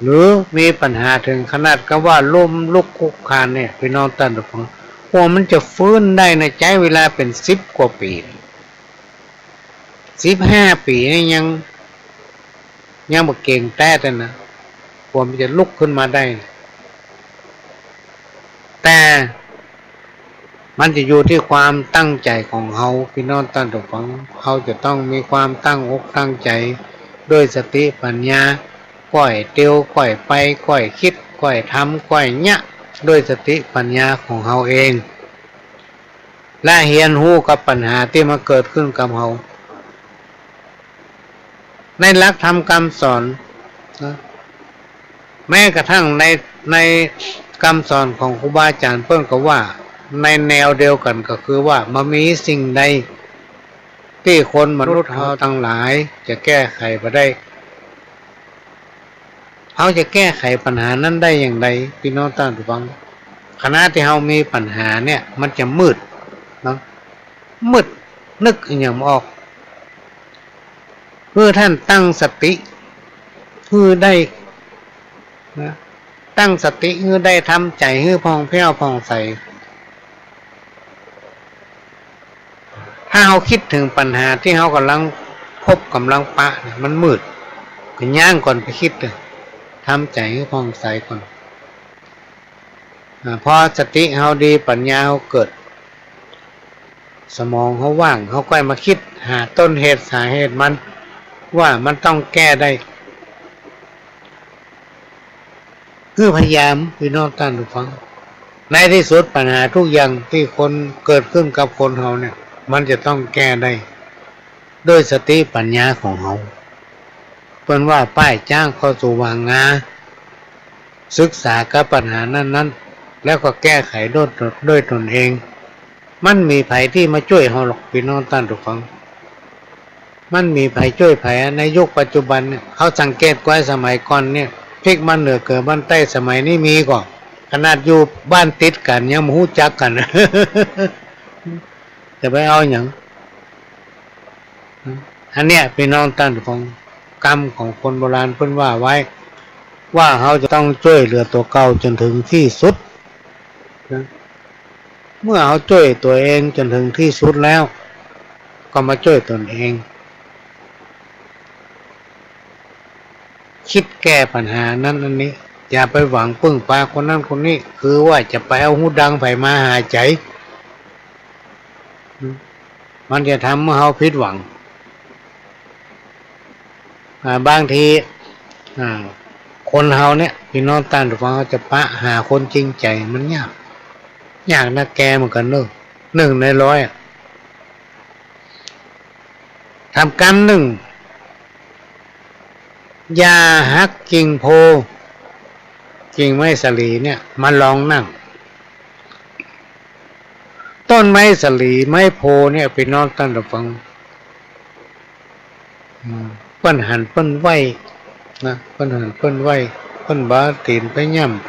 หรือมีปัญหาเถิงขนาดกับว่าล้มลุกคลุกคลานเนี่ย ปี้น้องต้านผู้ฟัง กว่ามันจะฟื้นได้นะ ใจ๊เวลาเป๋นสิบกว่าปี๋ สิบห้าปี๋นี่ยัง ยังบ่เก๋งแต๊ดเลยนะ กว่ามันจะลุกขึ้นมาได้ แต่มันจะอยู่ตี้ความตั้งใจ๋ของเฮา ปี้น้องต้านผู้ฟัง เฮาจะต้องมีความตั้งอกตั้งใจ๋ ด้วยสติปัญญา ก้อยเตียว ก้อยไป ก้อยกึ๊ด ก้อยทำ ก้อยเยียะ ด้วยสติปัญญาของเฮาเอง และเฮียนฮู้กับปัญหาตี้มันเกิดขึ้นกับเฮา ในหลักธรรมกำสอนนะ แม้กระทั่งใน ในกำสอนของครูบาอาจ๋ารย์เปิ้นก็ว่า ในแนวเดียวกั๋นก็คือว่าบ่มีสิ่งใดตี้คนมนุษย์เฮาตังหลายจะแก้ไขบ่ได้ เฮาจะแก้ไขปัญหานั้นได้อย่างใด ปี้น้องต้านผู้ฟัง ขณะตี้เฮามีปัญหาเนี่ย มันจะมืดเนาะ มืด นึกอะหยังบ่ออก หื้อต้านตั้งสติหื้อได้นะ ตั้งสติหื้อได้ ทำใจ๋หื้อผ่องแผ้วผ่องใส ถ้าเฮากึ๊ดเถิงปัญหาตี้เฮากำลังพบกำลังปะเนี่ย มันมืด ก็ย้างก่อนไปกึ๊ดเถอะ ทำใจ๋หื้อผ่องใสก่อน อ่า พอสติเฮาดี ปัญญาเฮาเกิด สมองเฮาว่าง เฮาก้อยมากึ๊ดหาต้นเหตุสาเหตุมัน ว่ามันต้องแก้ได้ คือพยายาม ปี้น้องต้านผู้ฟัง ในตี้สุดปัญหากู้อย่างตี้คนเกิดขึ้นกับคนเฮาเนี่ย มันจะต้องแก้ได้ ด้วยสติปัญญาของเฮา เปิ้นว่าป้ายจ๊างเข้าสู่หว่างงา ศึกษากับปัญหานั้นๆ แล้วก็แก้ไขด้วยตน ด้วยตนเอง มันบ่มีใผตี้มาจ้วยเฮาหรอก ปี้น้องต้านผู้ฟัง มันบ่มีใผจ้วยใผอะ ในยุคปัจจุบันเนี่ย เฮาสังเกตก้อยสมัยก่อนเนี่ย พลิกบ้านเหนือเกิดบ้านใต้ สมัยนี้มีก่อ ขนาดอยู่บ้านติดกั๋นยังบ่ฮู้จักกั๋น จะไปเอาหยัง อันเนี้ยปี้น้องต้านผู้ฟัง กำของคนโบราณเปิ้นว่าไว้ ว่าเฮาจะต้องจ้วยเหลือตั๋วเก่าจ๋นเถิงตี้สุดนะ เมื่อเฮาจ้วยตั๋วเองจ๋นเถิงตี้สุดแล้ว ก็มาจ้วยตนเอง กึ๊ดแก้ปัญหานั้นอันนี้ อย่าไปหวังปึ้งปาคนนั้นคนนี้ คือว่าจะไปเอาฮูดังใผมาหาใจ๋ มันจะทำหื้อเฮาผิดหวัง อ่า บางที อ่า คนเฮาเนี่ย ปี้น้องต้านผู้ฟัง เฮาจะปะหาคนจริงใจ๋มันยาก ยากนักแกเหมือนกั๋นเนาะ นึ่งในร้อยอะ ถามกำนึ่ง อย่าหักกิ่งโพธิ์ กิ่งไม้สาลี๋เนี่ย มารองนั่ง ต้นไม้สาลี๋ ไม้โพธิ์เนี่ย ปี้น้องต้านผู้ฟัง อืม เปิ้นหันเปิ้นไหว้นะ เปิ้นหันเปิ้นไหว้ เปิ้นบ่าตี๋นไปย่ำ ไป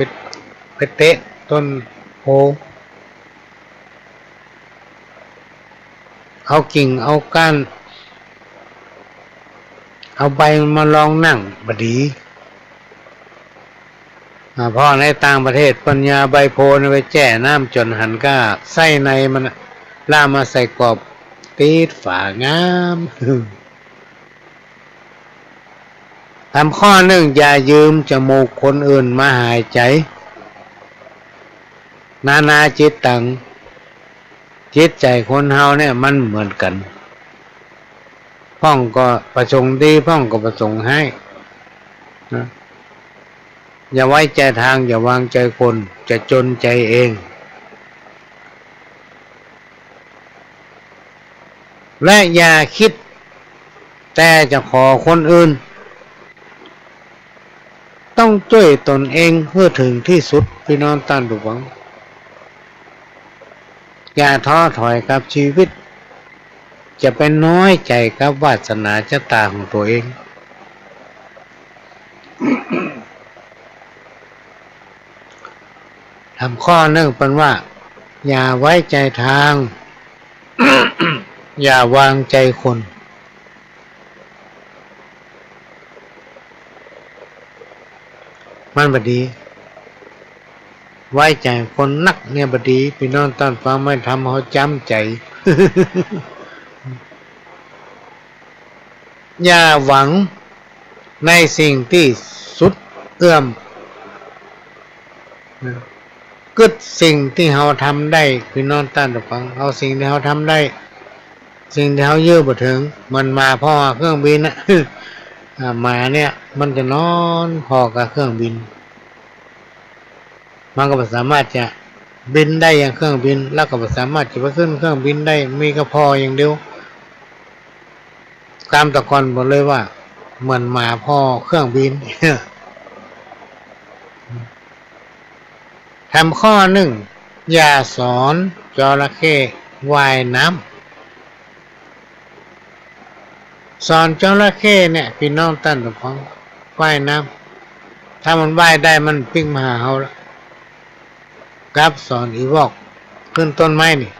ไปเตะต้นโพธิ์ เอากิ่ง เอาก้าน เอาใบมันมารองนั่ง บ่ดี อ่า เพราะในต่างประเทศเปิ้นเอาใบโพธิ์ไปแจ้น้ำจ๋นหันก้าไส้ในมันน่ะ แล้วมาใส่กอบ ติดฝางาม ถามข้อนึ่ง อย่ายืมจมูกคนอื่นมาหายใจ๋ นานาจิตตัง จิตใจ๋คนเฮาเนี่ยมันเหมือนกั๋น พ่องก็ประสงค์ดี พ่องก็ประสงค์ฮ้ายนะ อย่าไว้ใจ๋ตาง อย่าวางใจ๋คน จะจ๋นใจ๋เอง และอย่าคิดแต่จะขอคนอื่น ต้องจ้วยตนเองหื้อเถิงตี้สุด ปี้น้องต้านผู้ฟัง อย่าท้อถอยกับจีวิต จะไปน้อยใจ๋กับวาสนาจะต๋าของตั๋วเอง ถามข้อนึ่งเปิ้นว่า อย่าไว้ใจ๋ตาง อย่าวางใจ๋คน มันบ่ดี ไว้ใจ๋คนนักเนี่ยบ่ดี ปี้น้องต้านฟัง มันทำเฮาจ๊ำใจ๋ อย่าหวังในสิ่งตี้สุดเอื้อม กึ๊ดสิ่งตี้เฮาทำได้ ปี้น้องต้านฟัง เอาสิ่งตี้เฮาทำได้ สิ่งตี้เฮาเยียะบ่เถิง เหมือนหมาผ่อเครื่องบินน่ะ อ่า หมาเนี่ยมันจะนอนผ่อกับเครื่องบิน มันก็บ่สามารถจะบินได้อย่างเครื่องบิน แล้วก็บ่สามารถจะไปขึ้นเครื่องบินได้ มีก็ผ่ออย่างเดียว กำตะกอนบอกเลยว่า เหมือนหมาผ่อเครื่องบิน ถามข้อนึ่ง อย่าสอนจระเข้ว่ายน้ำ สอนจระเข้เนี่ย ปี้น้องต้านฟัง ว่ายน้ำ ถ้ามันว่ายได้มันปิ๊กมาหาเฮาละ กับสอนอีวอกขึ้นต้นไม้นี่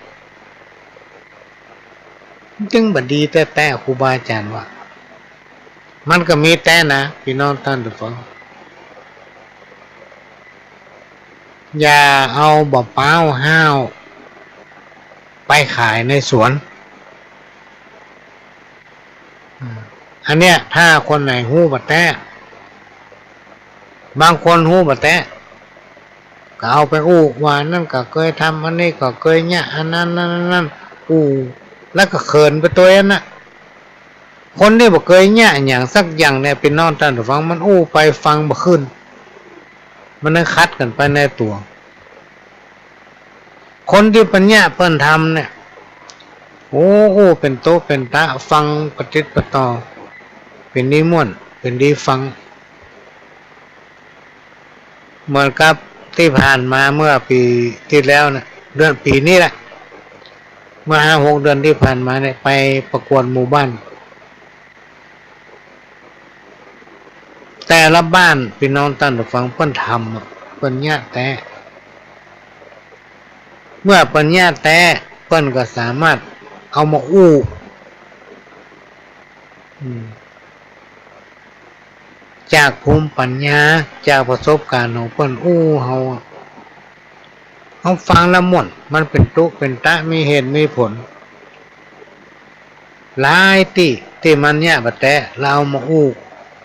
มันจึงบ่ดีแต๊ๆ ครูบาอาจ๋ารย์ว่า มันก็มีแต๊นะ ปี้น้องต้านฟัง อย่าเอาบ่าป๊าวห้าวไปขายในสวน อ่า อันเนี้ย ถ้าคนไหนฮู้บ่าแต๊ บางคนฮู้บ่าแต๊ ก็เอาไปอู้ว่า อันนั้นก็เกยทำ อันนี้ก็เกยเยียะ อันนั้น นั่น นั่น อู้ แล้วก็เขินไปตวยอั้นน่ะ คนตี้บ่เกยเยียะหยังสักอย่างเนี่ย ปี้น้องต้านฟัง มันอู้ไปฟังบ่ขึ้น มันนั่งขัดกั๋นไปในตั๋ว คนตี้ปั๋ญญาเปิ้นทำเนี่ย โอ้ อู้เป๋นตุ๊เป๋นตะ ฟังปะติดปะต่อ เป๋นดีม่วน เป๋นดีฟัง เหมือนกับตี้ผ่านมาเมื่อปี๋ตี้แล้วเนี่ย เดือนปี๋นี้แหละ เมื่อห้าหกเดือนตี้ผ่านมาเนี่ย ไปประกวดหมู่บ้าน แต่ละบ้าน ปี้น้องต้านฟัง เปิ้นทำอะ เปิ้นเยียะแต๊ เมื่อเปิ้นเยียะแต๊ เปิ้นก็สามารถเอามาอู้ อืม จากภูมิปั๋ญญา จากประสบก๋ารณ์ของเปิ้นอู้เฮา เฮาฟังแล้วม่วน มันเป๋นตุ๊เป๋นตะ มีเหตุมีผล หลายตี้ ตี้มันเยียะบ่าแต๊ แล้วเอามาอู้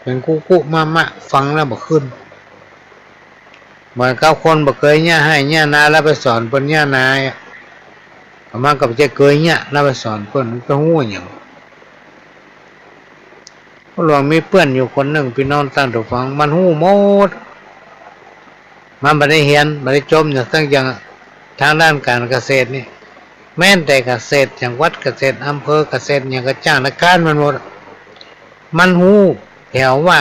เป๋นกุ๊กุมะมะ ฟังแล้วบ่ขึ้น เหมือนกับคนบ่เกยเยียะไฮ่เยียะนา แล้วไปสอนเปิ้นเยียะนาอะ อาตมาก็บ่ใจ้เกยเยียะ แล้วไปสอนเปิ้น มันจะฮู้หยัง พ่อหลวงมีเปื้อนอยู่คนนึ่ง ปี้น้องต้านผู้ฟัง มันฮู้หมด มันบ่ได้เฮียน บ่ได้จบหยังสักอย่าง ตางด้านก๋านเกษตรนี่ แม้นแต่เกษตรจังหวัด เกษตรอำเภอ เกษตรหยังก็จ้างราชก๋านมันหมด มันฮู้แถวว่า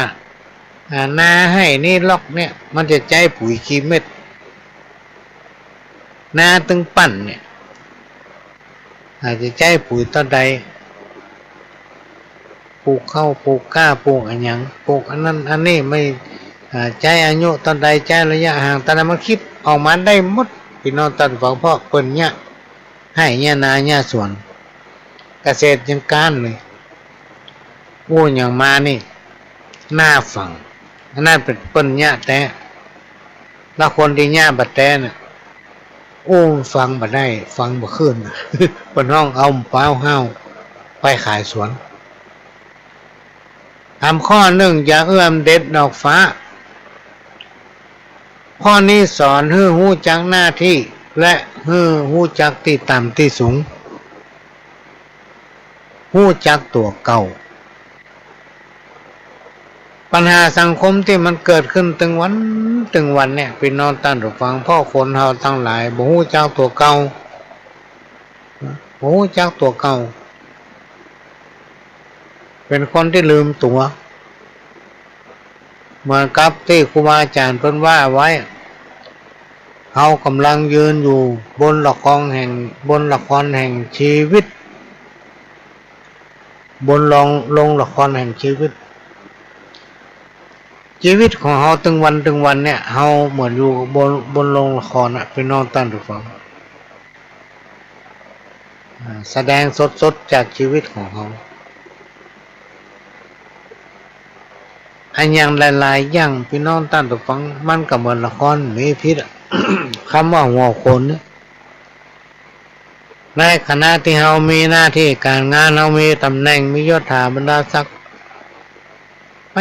อ่า นาไฮ่นี้ล็อกเนี่ย มันจะใจ๊ปุ๋ยกี่เม็ด นาตึงปั้นเนี่ย อาจจะใจ๊ปุ๋ยเต้าใด ปลูกข้าว ปลูกก้า ปลูกอะหยัง ปลูกอันนั้นอันนี้ ไม่ อ่า ใจ๊อายุเต้าใด ใจ๊ระยะห่างเต้าใด มันคิดออกมาได้หมด ปี้น้องต้านผู้ฟัง เพราะเปิ้นเยียะไฮ่เยียะนาเยียะสวน เกษตรยังก้านเลย อู้หยังมานี่ หน้าฟัง อันนั้นเป๋นเปิ้นเยียะแต๊ แล้วคนตี้เยียะบ่แต๊น่ะ อู้ฟังบ่ได้ ฟังบ่ขึ้น เปิ้นฮ้องเอาป๊าวห้าวไปขายสวน ทำข้อนึ่ง อย่าเอื้อมเด็ดดอกฟ้า ข้อนี้สอนหื้อฮู้จักหน้าตี้ และหื้อฮู้จักตี้ต่ำตี้สูง ฮู้จักตั๋วเก่า ปัญหาสังคมตี้มันเกิดขึ้นตึงวันตึงวันเนี่ย ปี้น้องต้านผู้ฟัง เพราะคนเฮาตังหลายบ่ฮู้จักตั๋วเก่า บ่ฮู้จักตั๋วเก่า เป๋นคนตี้ลืมตั๋ว เหมือนกับตี้ครูบาอาจ๋ารย์เปิ้นว่าไว้ เฮาก่ำลังยืนอยู่บนละครแห่ง บนละครแห่งชีวิต บนโรง โรงละครแห่งชีวิต ชีวิตของเฮาตึงวันตึงวันเนี่ย เฮาเหมือนอยู่บน บนโรงละครน่ะ ปี้น้องต้านผู้ฟัง อ่า แสดงสดๆ จากชีวิตของเฮา อะหยังหลายๆ อย่าง ปี้น้องต้านผู้ฟัง มันก็เหมือนละคร มีพิษอะ กำว่าหัวโขนเนี่ย ในขณะตี้เฮามีหน้าตี้ก๋านงาน เฮามีต๋ำแหน่ง มียศถาบรรดาศักดิ์ ไป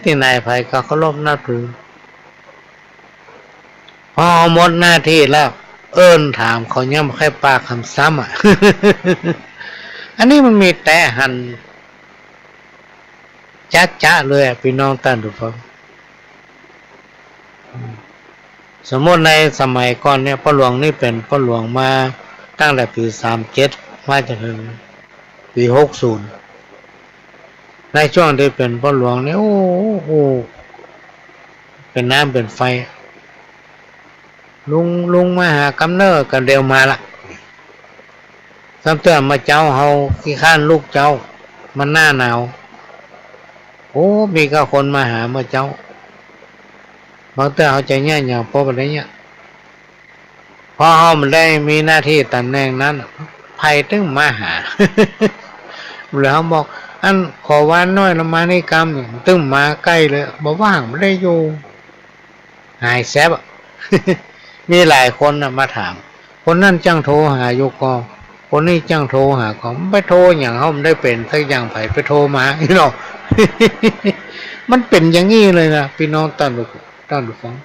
ตี้ไหนใผก็เคารพนับถือ พอเฮาหมดหน้าตี้แล้ว เอิ้นถามเขายังบ่ใค่ปากกำซ้ำอะ อันนี้มันมีแต๊หัน จ๊ะๆ เลยอะ ปี้น้องต้านผู้ฟัง สมมุติในสมัยก่อนเนี่ย ป้อหลวงนี่เป๋นป้อหลวงมาตั้งแต่ปี๋สามเจ็ด มาจ๋นเถิงปี๋หกศูนย์ ในช่วงตี้เป๋นป้อหลวงเนี่ย โอ้ โอ้ เป๋นน้ำเป๋นไฟ ลุง ลุงมาหากำเน่อ กำเดียวมาละ ซ้ำเตื้อเมื่อเจ๊าเฮาขี้คร้านลุกเจ๊า มันหน้าหนาว โอ้ มีก้าคนมาหาเมื่อเจ๊า บางเตื้อเฮาจะเยียะหยัง ปอบ่ได้เยียะ เพราะเฮาบ่ได้มีหน้าตี้ต๋ำแหน่งนั้น ใผตึงมาหา แล้วเฮาบอก อันขอหว่านน้อยละมานี่กำ ตึงมาใก้เลย บ่ว่าง บ่ได้อยู่ หายแซบอะ มีหลายคนน่ะมาถาม คนนั้นจั้งโทรหาอยู่ก่อ คนนี้จั้งโทรหาก่อ มันไปโทรหยัง เฮาบ่ได้เป๋นสักอย่าง ใผไปโทรมา นี่เนาะ มันเป๋นอย่างนี้เลยนะ ปี้น้องต้านผู้ ต้านผู้ฟัง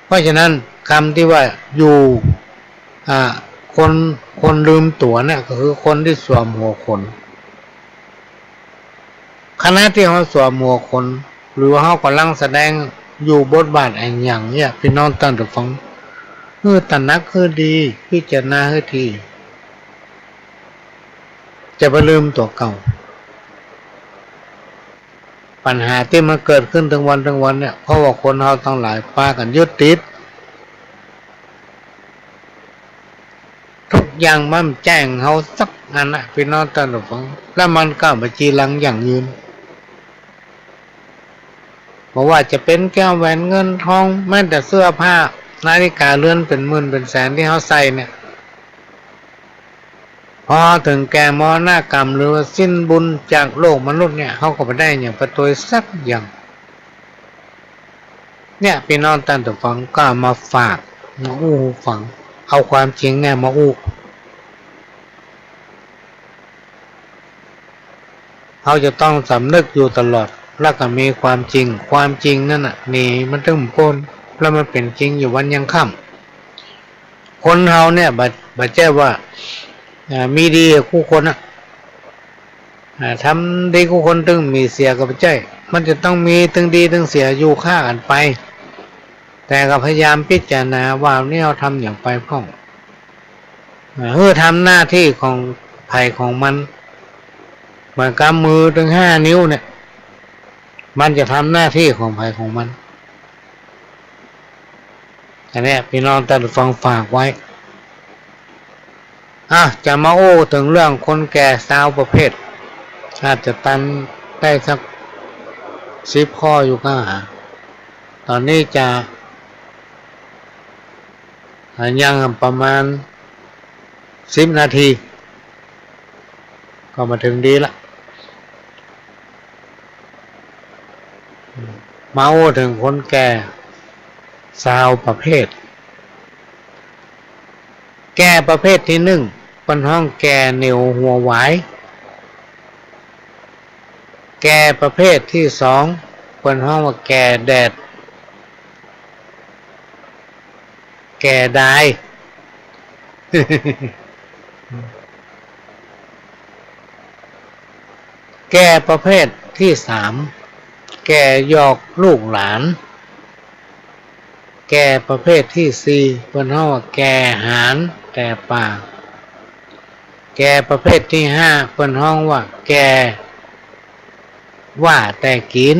เพราะฉะนั้นกำตี้ว่าอยู่ อ่า คน คนลืมตั๋วเนี่ย ก็คือคนตี้สวมหัวโขน ขณะตี้เฮาสวมหัวโขน หรือว่าเฮาก่ำลังแสดงอยู่บทบาทอะหยังเนี่ย ปี้น้องต้านผู้ฟัง หื้อตระหนักหื้อดี พิจารณาหื้อดี จะไปลืมตั๋วเก่า ปัญหาตี้มันเกิดขึ้นตึงวันตึงวันเนี่ย เพราะว่าคนเฮาตังหลายปากั๋นยึดติด ทุกอย่างมันแจ้งเฮาสักอันนะ ปี้น้องต้านผู้ฟัง แล้วมันก็บ่จีรังยั่งยืน บ่ว่าจะเป๋นแก้วแหวนเงินทอง แม้แต่เสื้อผ้า นาฬิกาเรือนเป๋นหมื่นเป๋นแสนตี้เฮาใส่เนี่ย พอเถิงแก่มรณกรรม หรือว่าสิ้นบุญจากโลกมนุษย์เนี่ย เฮาก็บ่ได้หยังไปตวยสักอย่าง เนี่ย ปี้น้องต้านผู้ฟัง ก็เอามาฝาก มาอู้ฟัง เอาความจริงเนี่ยมาอู้ เฮาจะต้องสำนึกอยู่ตลอด แล้วก็มีความจริง ความจริงนั้นน่ะ หนีมันตึงบ่ป๊น แล้วมันเป๋นจริงอยู่วันยังค่ำ คนเฮาเนี่ย บ่ บ่ใจ้ว่า อ่า มีดีกู้คนนะ อ่า ทำดีกู้คน ตึงมีเสียก็บ่ใจ้ มันจะต้องมีตึงดีตึงเสียอยู่ข้ากั๋นไป แต่ก็พยายามพิจารณาว่านี่เฮาทำหยังไปพ่อง อ่า หื้อทำหน้าตี้ของใผของมัน เหมือนกำมือตึงห้านิ้วเนี่ย มันจะทำหน้าตี้ของใผของมัน อันเนี้ย พี่น้องต้านฟังฝากไว้ อ่ะ จะมาอู้เถิงเรื่องคนแก่ซาวประเภท อาจจะตันได้สักสิบข้ออยู่ก้าหา ต๋อนนี้จะ อ่ะ ยังประมาณสิบนาที ก็มาเถิงดีละ มาอู้เถิงคนแก่ซาวประเภท แก่ประเภทตี้นึ่ง เปิ้นฮ้องแก่เหนียวหัวหวาย แก่ประเภทตี้สอง เปิ้นฮ้องว่าแก่แดด แก่ดาย แก่ประเภทตี้สาม แก่หยอกลูกหลาน แก่ประเภทตี้สี่ เปิ้นฮ้องว่าแก่หาญแต่ปาก แก่ประเภทตี้ห้า เปิ้นฮ้องว่าแก่ว่าแต่กิ๋น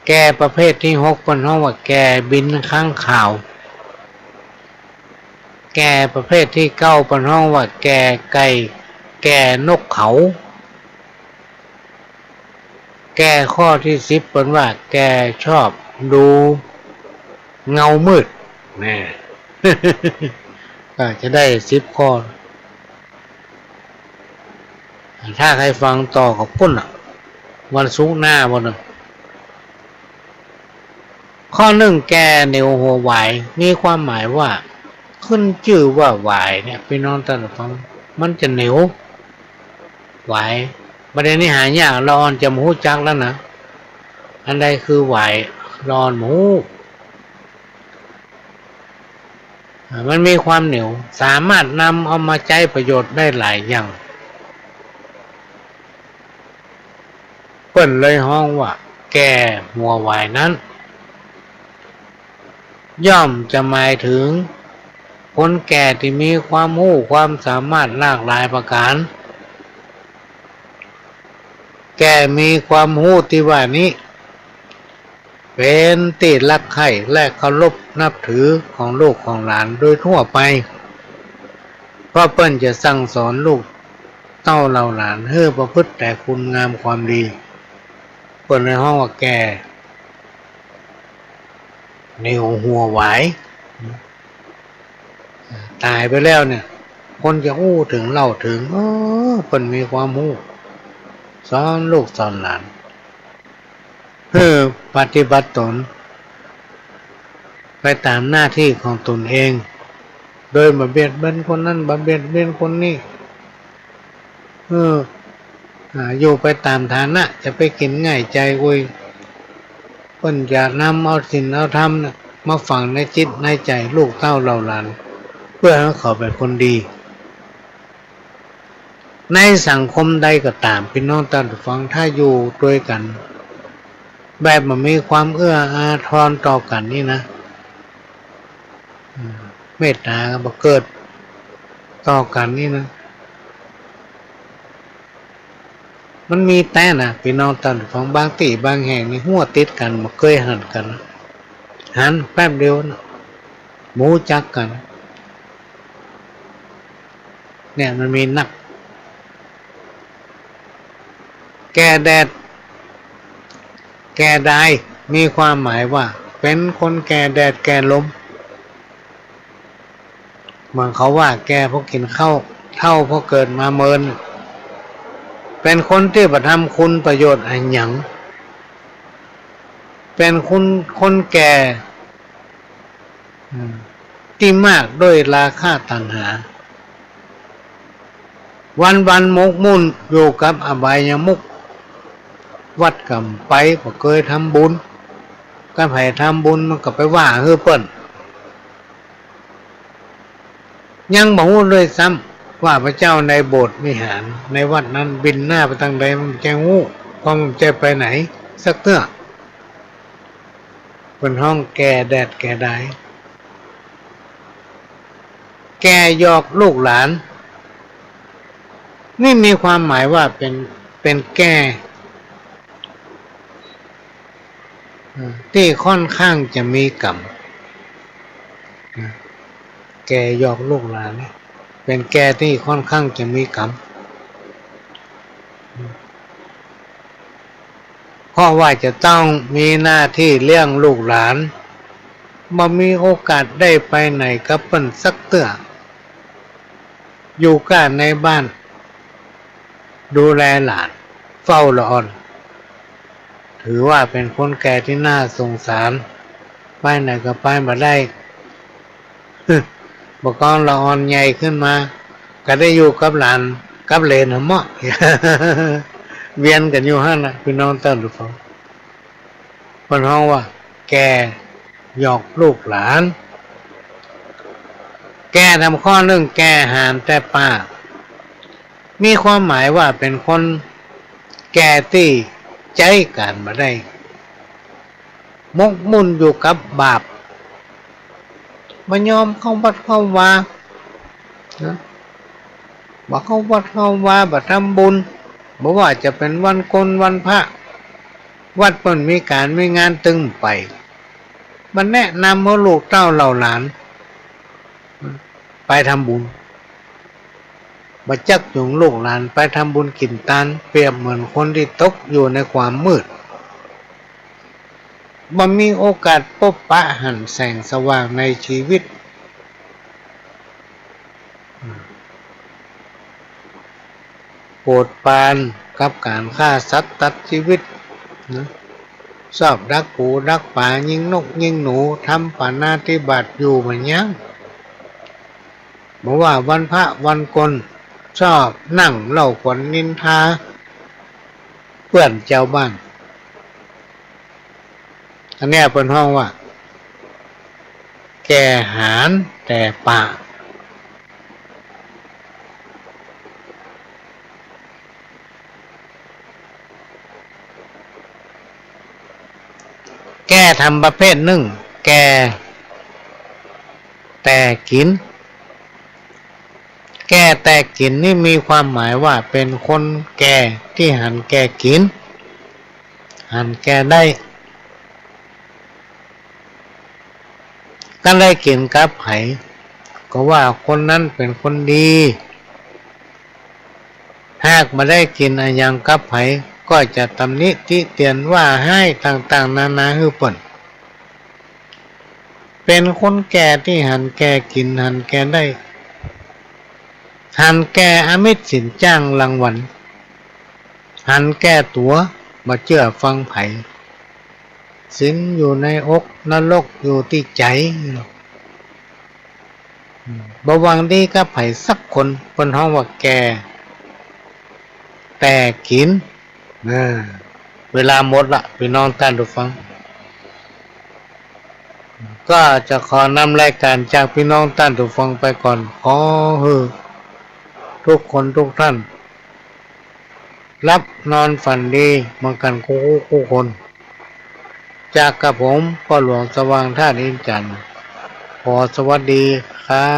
แก่ประเภทตี้หก เปิ้นฮ้องว่าแก่บินค้างคาว แก่ประเภทตี้เก้า เปิ้นฮ้องว่าแก่ไก่ แก่นกเขา แก่ข้อตี้สิบ เปิ้นว่าแก่ชอบดูเงามืด แน่ ก็จะได้สิบข้อ ถ้าใค่ฟังต่อก็ปุ้นน่ะ วันศุกร์หน้าปุ้นน่ะ ข้อนึ่ง แก่เหนียวหัวหวาย มีความหมายว่า ขึ้นจื้อว่าหวายเนี่ย พี่น้องต้านฟัง มันจะเหนียว หวาย บ่าเดี่ยวนี้หายาก ละอ่อนจะบ่ฮู้จักแล้วนะ อันใดคือหวาย ละอ่อนบ่ฮู้ อ่า มันมีความเหนียว สามารถนำเอามาใจ๊ประโยชน์ได้หลายอย่าง เปิ้นเลยฮ้องว่าแก่หัวหวายนั้น ย่อมจะหมายเถิงคนแก่ตี้มีความฮู้ความสามารถหลากหลายประก๋าน แก่มีความฮู้ตี้ว่านี้ เป๋นตี้ฮักใค่และเคารพนับถือของลูกของหลานโดยทั่วไป เพราะเปิ้นจะสั่งสอนลูกเต้าเหล่าหลานหื้อประพฤติแต่คุณงามความดี เปิ้นเลยฮ้องว่าแก่เหนียวหัวหวาย ต๋ายไปแล้วเนี่ย คนจะอู้เถิงเล่าเถิง เออ เปิ้นมีความฮู้ สอนลูกสอนหลาน หื้อปฏิบัติต๋น ไปต๋ามหน้าตี้ของต๋นเอง โดยบ่เบียดเบียนคนนั้น บ่เบียดเบียนคนนี้ เออ อ่า อยู่ไปต๋ามฐานะ จะไปกิ๋นง่ายใจ๋อุย เปิ้นจะนำเอาศีลเอาธรรมเนี่ย มาฝังในจิตในใจ๋ลูกเต้าเหล่าหลาน เปื้อหื้อเขาเป๋นคนดี ในสังคมใดก็ต๋าม พี่น้องต้านฟัง ถ้าอยู่ตวยกั๋นแบบบ่มีความเอื้ออาทรต่อกั๋นนี่นะ อืม เมตต๋าก็บ่เกิดต่อกั๋นนี่นะ มันมีแต๊นะ พี่น้องต้านฟัง บางตี้บางแห่งนี่ฮั้วติดกั๋น บ่เกยหันกั๋น หันแป๊บเดียวนะ บ่ฮู้จักกั๋น เนี่ยมันมีนัก แก่แดด แก่ดาย มีความหมายว่าเป๋นคนแก่แดดแก่ลม เหมือนเขาว่าแก่เพราะกิ๋นข้าว เฒ่าเพราะเกิดมาเมิน เป๋นคนตี้บ่ทำคุณประโยชน์อะหยัง เป๋นคน คนแก่ อืม ตี้มากด้วยราคะตัณหา วันๆ หมกมุ่นอยู่กับอบายมุข วัดก็บ่ไป บ่เกยทำบุญ ใค่ใผทำบุญมันก็ไปว่าหื้อเปิ้น ยังบ่ฮู้ด้วยซ้ำว่าพระเจ้าในโบสถ์วิหารในวัดนั้นบินหน้าไปตางใด มันบ่ใจ้ฮู้ เพราะมันบ่ใจ้ไปไหนสักเตื้อ เปิ้นฮ้องแก่แดดแก่ดาย แก่หยอกลูกหลาน นี่มีความหมายว่าเป๋น เป๋นแก่ เอ่อ ตี้ค่อนข้างจะมีกรรม นะ แก่หยอกลูกหลานเนี่ย เป๋นแก่ตี้ค่อนข้างจะมีกรรม เพราะว่าจะต้องมีหน้าตี้เลี้ยงลูกหลาน บ่มีโอกาสได้ไปไหนกับเปิ้นสักเตื้อ อยู่ก้าในบ้าน ดูแลหลาน เฝ้าละอ่อน ถือว่าเป๋นคนแก่ตี้น่าสงสาร ไปไหนก็ไปบ่ได้ บ่าก้อนละอ่อนใหญ่ขึ้นมา ก็ได้อยู่กับหลานกับเหลนหั้นเมาะ เวียนกั๋นอยู่หั้นน่ะ ปี้น้องต้านผู้ฟัง เปิ้นฮ้องว่าแก่หยอกลูกหลาน แก่ต๋ามข้อนึ่ง แก่หาญแต่ปาก มีความหมายว่าเป๋นคนแก่ตี้ใจ๊ก๋านบ่ได้ หมกมุ่นอยู่กับบาป บ่ยอมเข้าวัดเข้าวา นะ บ่เข้าวัดเข้าวา บ่ทำบุญ บ่ว่าจะเป๋นวันโกนวันพระ วัดเปิ้นมีก๋านมีงานตึงไป บ่แนะนำหื้อลูกเต้าเหล่าหลาน ไปทำบุญ บ่จักจูงลูกหลานไปทำบุญกิ๋นตาน เปรียบเหมือนคนตี้ตกอยู่ในความมืด บ่มีโอกาสปบปะหันแสงสว่างในชีวิต โปรดปรานกับก๋านฆ่าสัตว์ตัดจีวิตนะ ชอบดักปูดักป๋า ยิงนกยิงหนู ทำปาณาติบาตอยู่บ่ยั้ง บ่ว่าวันพระวันโกน ชอบนั่งเล่าขวัญนินทาเปื้อนจาวบ้าน อันเนี้ยเปิ้นฮ้องว่า แก่หาญแต่ปาก แก่ธรรมประเภทนึ่ง แก่แต่กิ๋น แก่แต่กิ๋นนี่มีความหมายว่าเป๋นคนแก่ตี้หันแก่กิ๋น หันแก่ได้ คันได้กิ๋นกับใผ ก็ว่าคนนั้นเป๋นคนดี หากบ่ได้กิ๋นอะหยังกับใผ ก็จะตำหนิติเตียนว่าฮ้ายต่างๆ นานาหื้อเปิ้น เป๋นคนแก่ตี้หันแก่กิ๋น หันแก่ได้ หันแก่อมิตรสินจ้างรางวัล หันแก่ตั๋ว บ่เจื้อฟังใผ สินอยู่ในอก นรกอยู่ตี้ใจ๋ บ่หวังดีกับใผสักคน เปิ้นฮ้องว่าแก่แต่กิ๋น เออ เวลาหมดละ ปี้น้องต้านผู้ฟัง ก็จะขอนำรายก๋านจากปี้น้องต้านผู้ฟังไปก่อน ขอหื้อทุกคนทุกท่าน หลับนอนฝันดีเหมือนกั๋นกู้ๆ คน จากกระผมป้อหลวงสว่างธาตุอินทร์จันทร์ ขอสวัสดีครั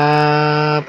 บ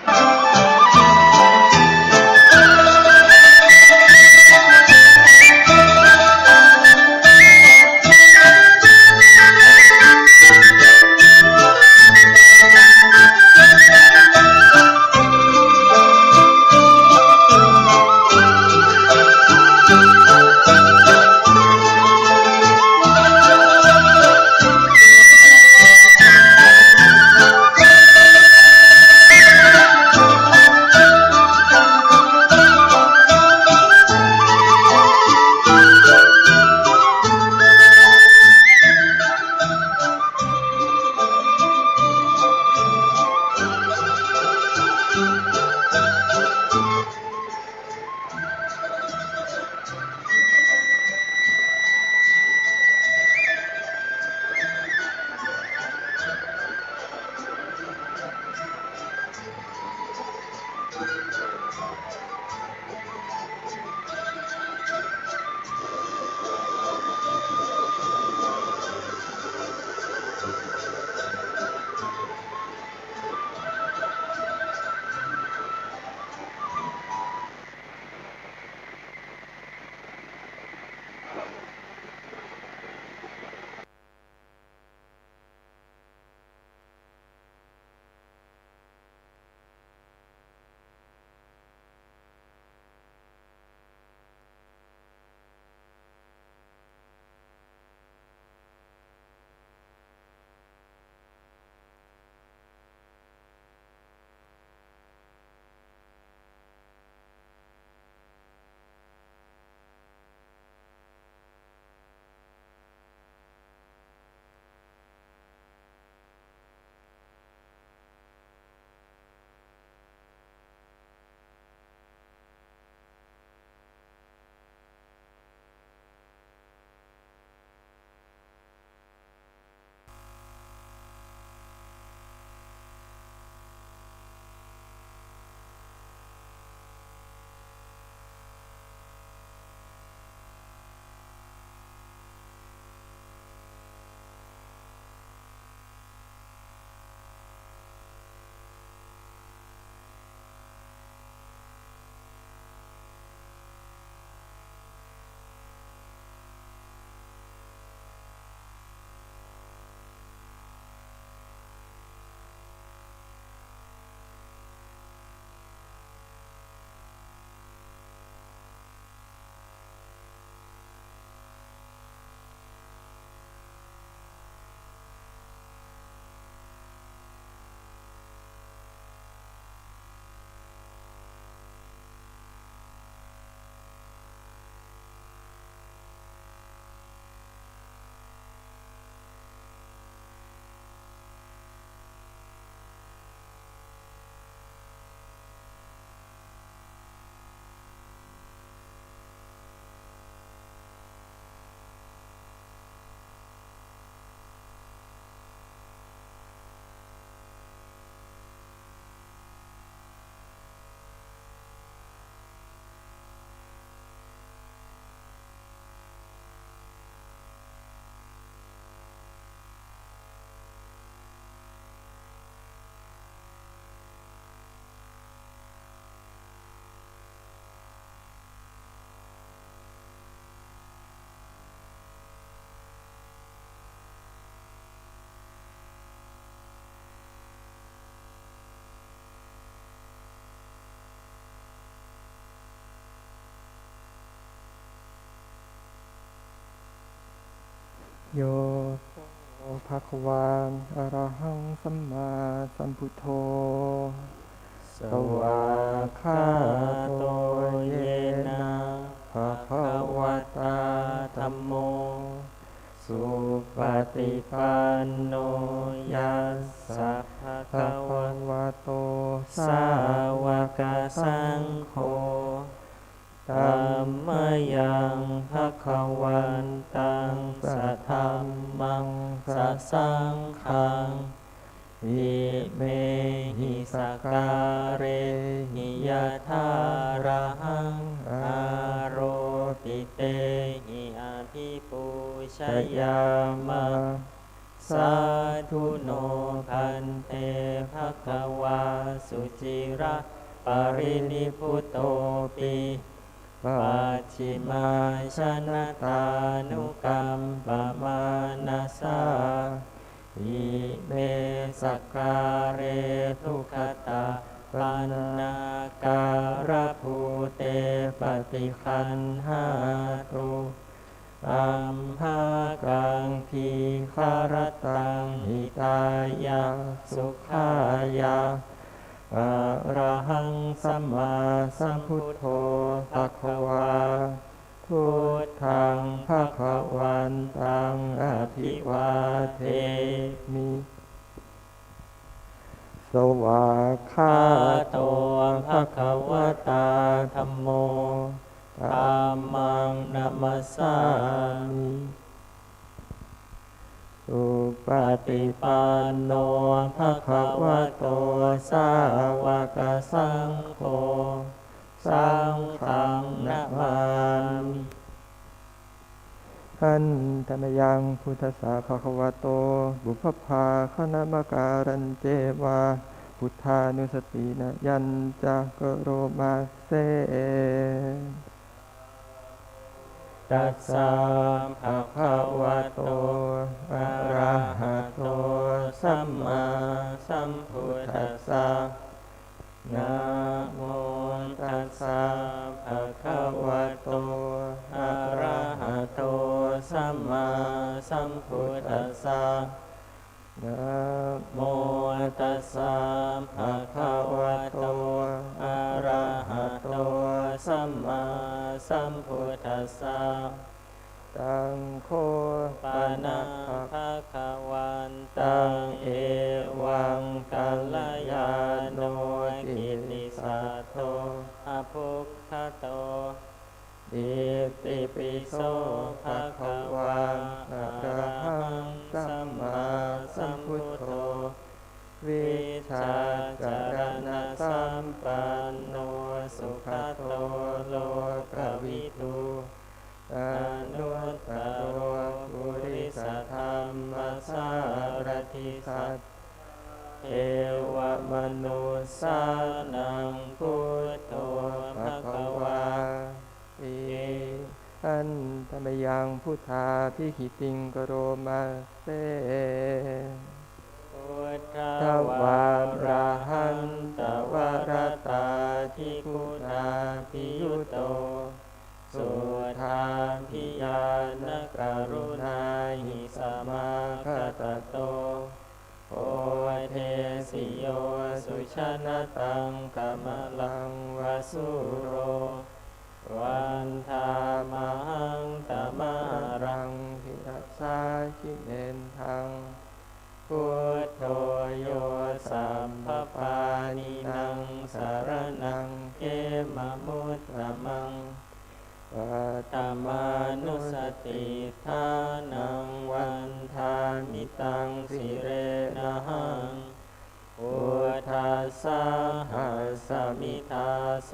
โย โข ภะคะวา อะระหัง สัมมาสัมพุทโธ สวากขาโต เยนะ ภะคะวะตา ธัมโม สุปะติปันโน ยัสสะ ภะคะวะโต สาวะกะสังโฆ ธัมมะยัง ภะคะวันตัง สะธัมมัง สะสังฆัง อิเมหิ สะกาเรหิ ยะถา อะระหัง อาโรปิเตหิ อะภิปูชยามะ สาธุโน ภันเต ภะคะวา สุจิระ ปะรินิพพุโต ปิ ปัจฉิมาชนะตานุกัมปะมานะสา อิเม สะกาเร ทุกขะตะ ปันนาการะภูเต ปะติคันหาตุ อัมภะกัง ทีฆะระตัง หิตายะ สุขายะ อะระหัง สัมมาสัมพุทโธ ภะคะวา พุทธัง ภะคะวันตัง อะภิวาเทมิ สวากขาโต ภะคะวะตา ธัมโม ธัมมัง นะมัสสามิ สุปะติปันโน ภะคะวะโต สาวะกะสังโฆ สังฆัง นะมามิ หันตะมะยัง พุทธัสสะ ภะคะวะโต ปุพพะภาคะนะมะการันเจวะ พุทธานุสตินะยัญจะ กะโรมาเส ตัสสะ ภะคะวะโต อะระหะโต สัมมาสัมพุทธัสสะ นะโมตัสสะ ภะคะวะโต อะระหะโต สัมมาสัมพุทธัสสะ นะโมตัสสะ ภะคะวะโต อะระหะโต สัมมาสัมพุทธัสสะ ตังโฆ ปะนะ ภะคะวันตัง เอวัง กัลยาโณ กิตติสัตโธ อะภุคคโต อิติปิโส ภะคะวา อะระหัง สัมมาสัมพุทโธ วิชาจารณสัมปันโน สุขโต โลกวิทู อนุตตโร ปุริสธัมมสารถิ สัจจา เทวมนุสสานัง พุทโธ ภะคะวาติ หันตะมะยัง พุทธาภิหิติง กะโรมาเส พุทธวาระหันตวรตาธิคุณาภิยุตโต สุทธาภิญาณกรุณาหิสมาคตโต โอเทสิโย สุชนะตัง กมลังวสุโร วันทามหัง ตมะหะรัง ศิรสา คิเนนทัง พุทโธ โย สัพพปาณินัง สรณัง เขมะมุตตะมัง ปัตตมานุสติฏฐานัง วันทามิตัง สิเรนะหัง พุทธัสสะหัสมิ ทาโส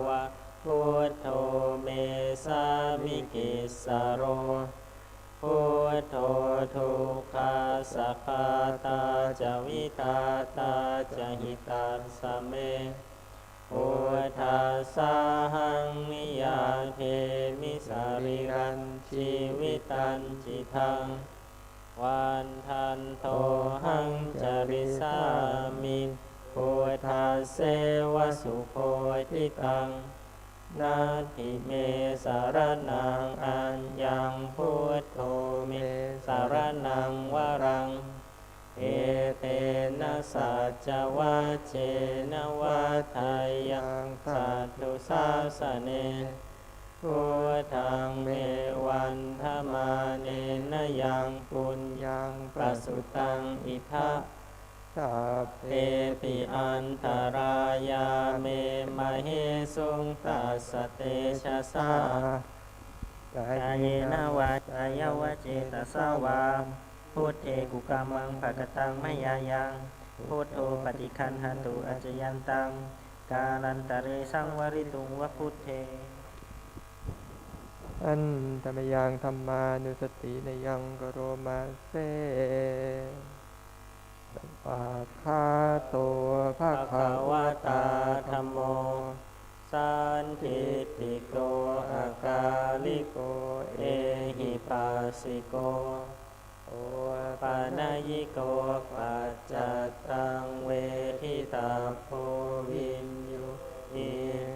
วะ พุทโธ เม สามิกิสสะโร พุทโธ ทุกขัสสะฆาตาจะ วิธาตาจะ หิตัสสะเม พุทธัสสะหัง นิยาเทมิ สะรีรัง จีวิตัง จิตัง วันทันโตหัง จริสสามิ พุทธัสเสวะ สุโพธิตัง นัตถิเม สรณัง อัญญัง พุทโธ เม สา saccavajjena vaḍḍheyyaṃ satthu sāsane. Buddhaṃ me vandamānena yaṃ puññaṃ pasutaṃ idha, sabbepi antarāyā me māhesuṃ tassa tejasā. Kāyena vācāya va cetasā vā, buddhe kukammaṃ pakataṃ mayā yaṃ, buddho paṭiggaṇhatu accayantaṃ, kālantare saṃvarituṃ va buddhe. Handa mayaṃ dhammānussatinayaṃ karoma se. Svākkhāto bhagavatā dhammo, sandiṭṭhiko akāliko ehipassiko, opanayiko paccattaṃ veditabbo viññūhī.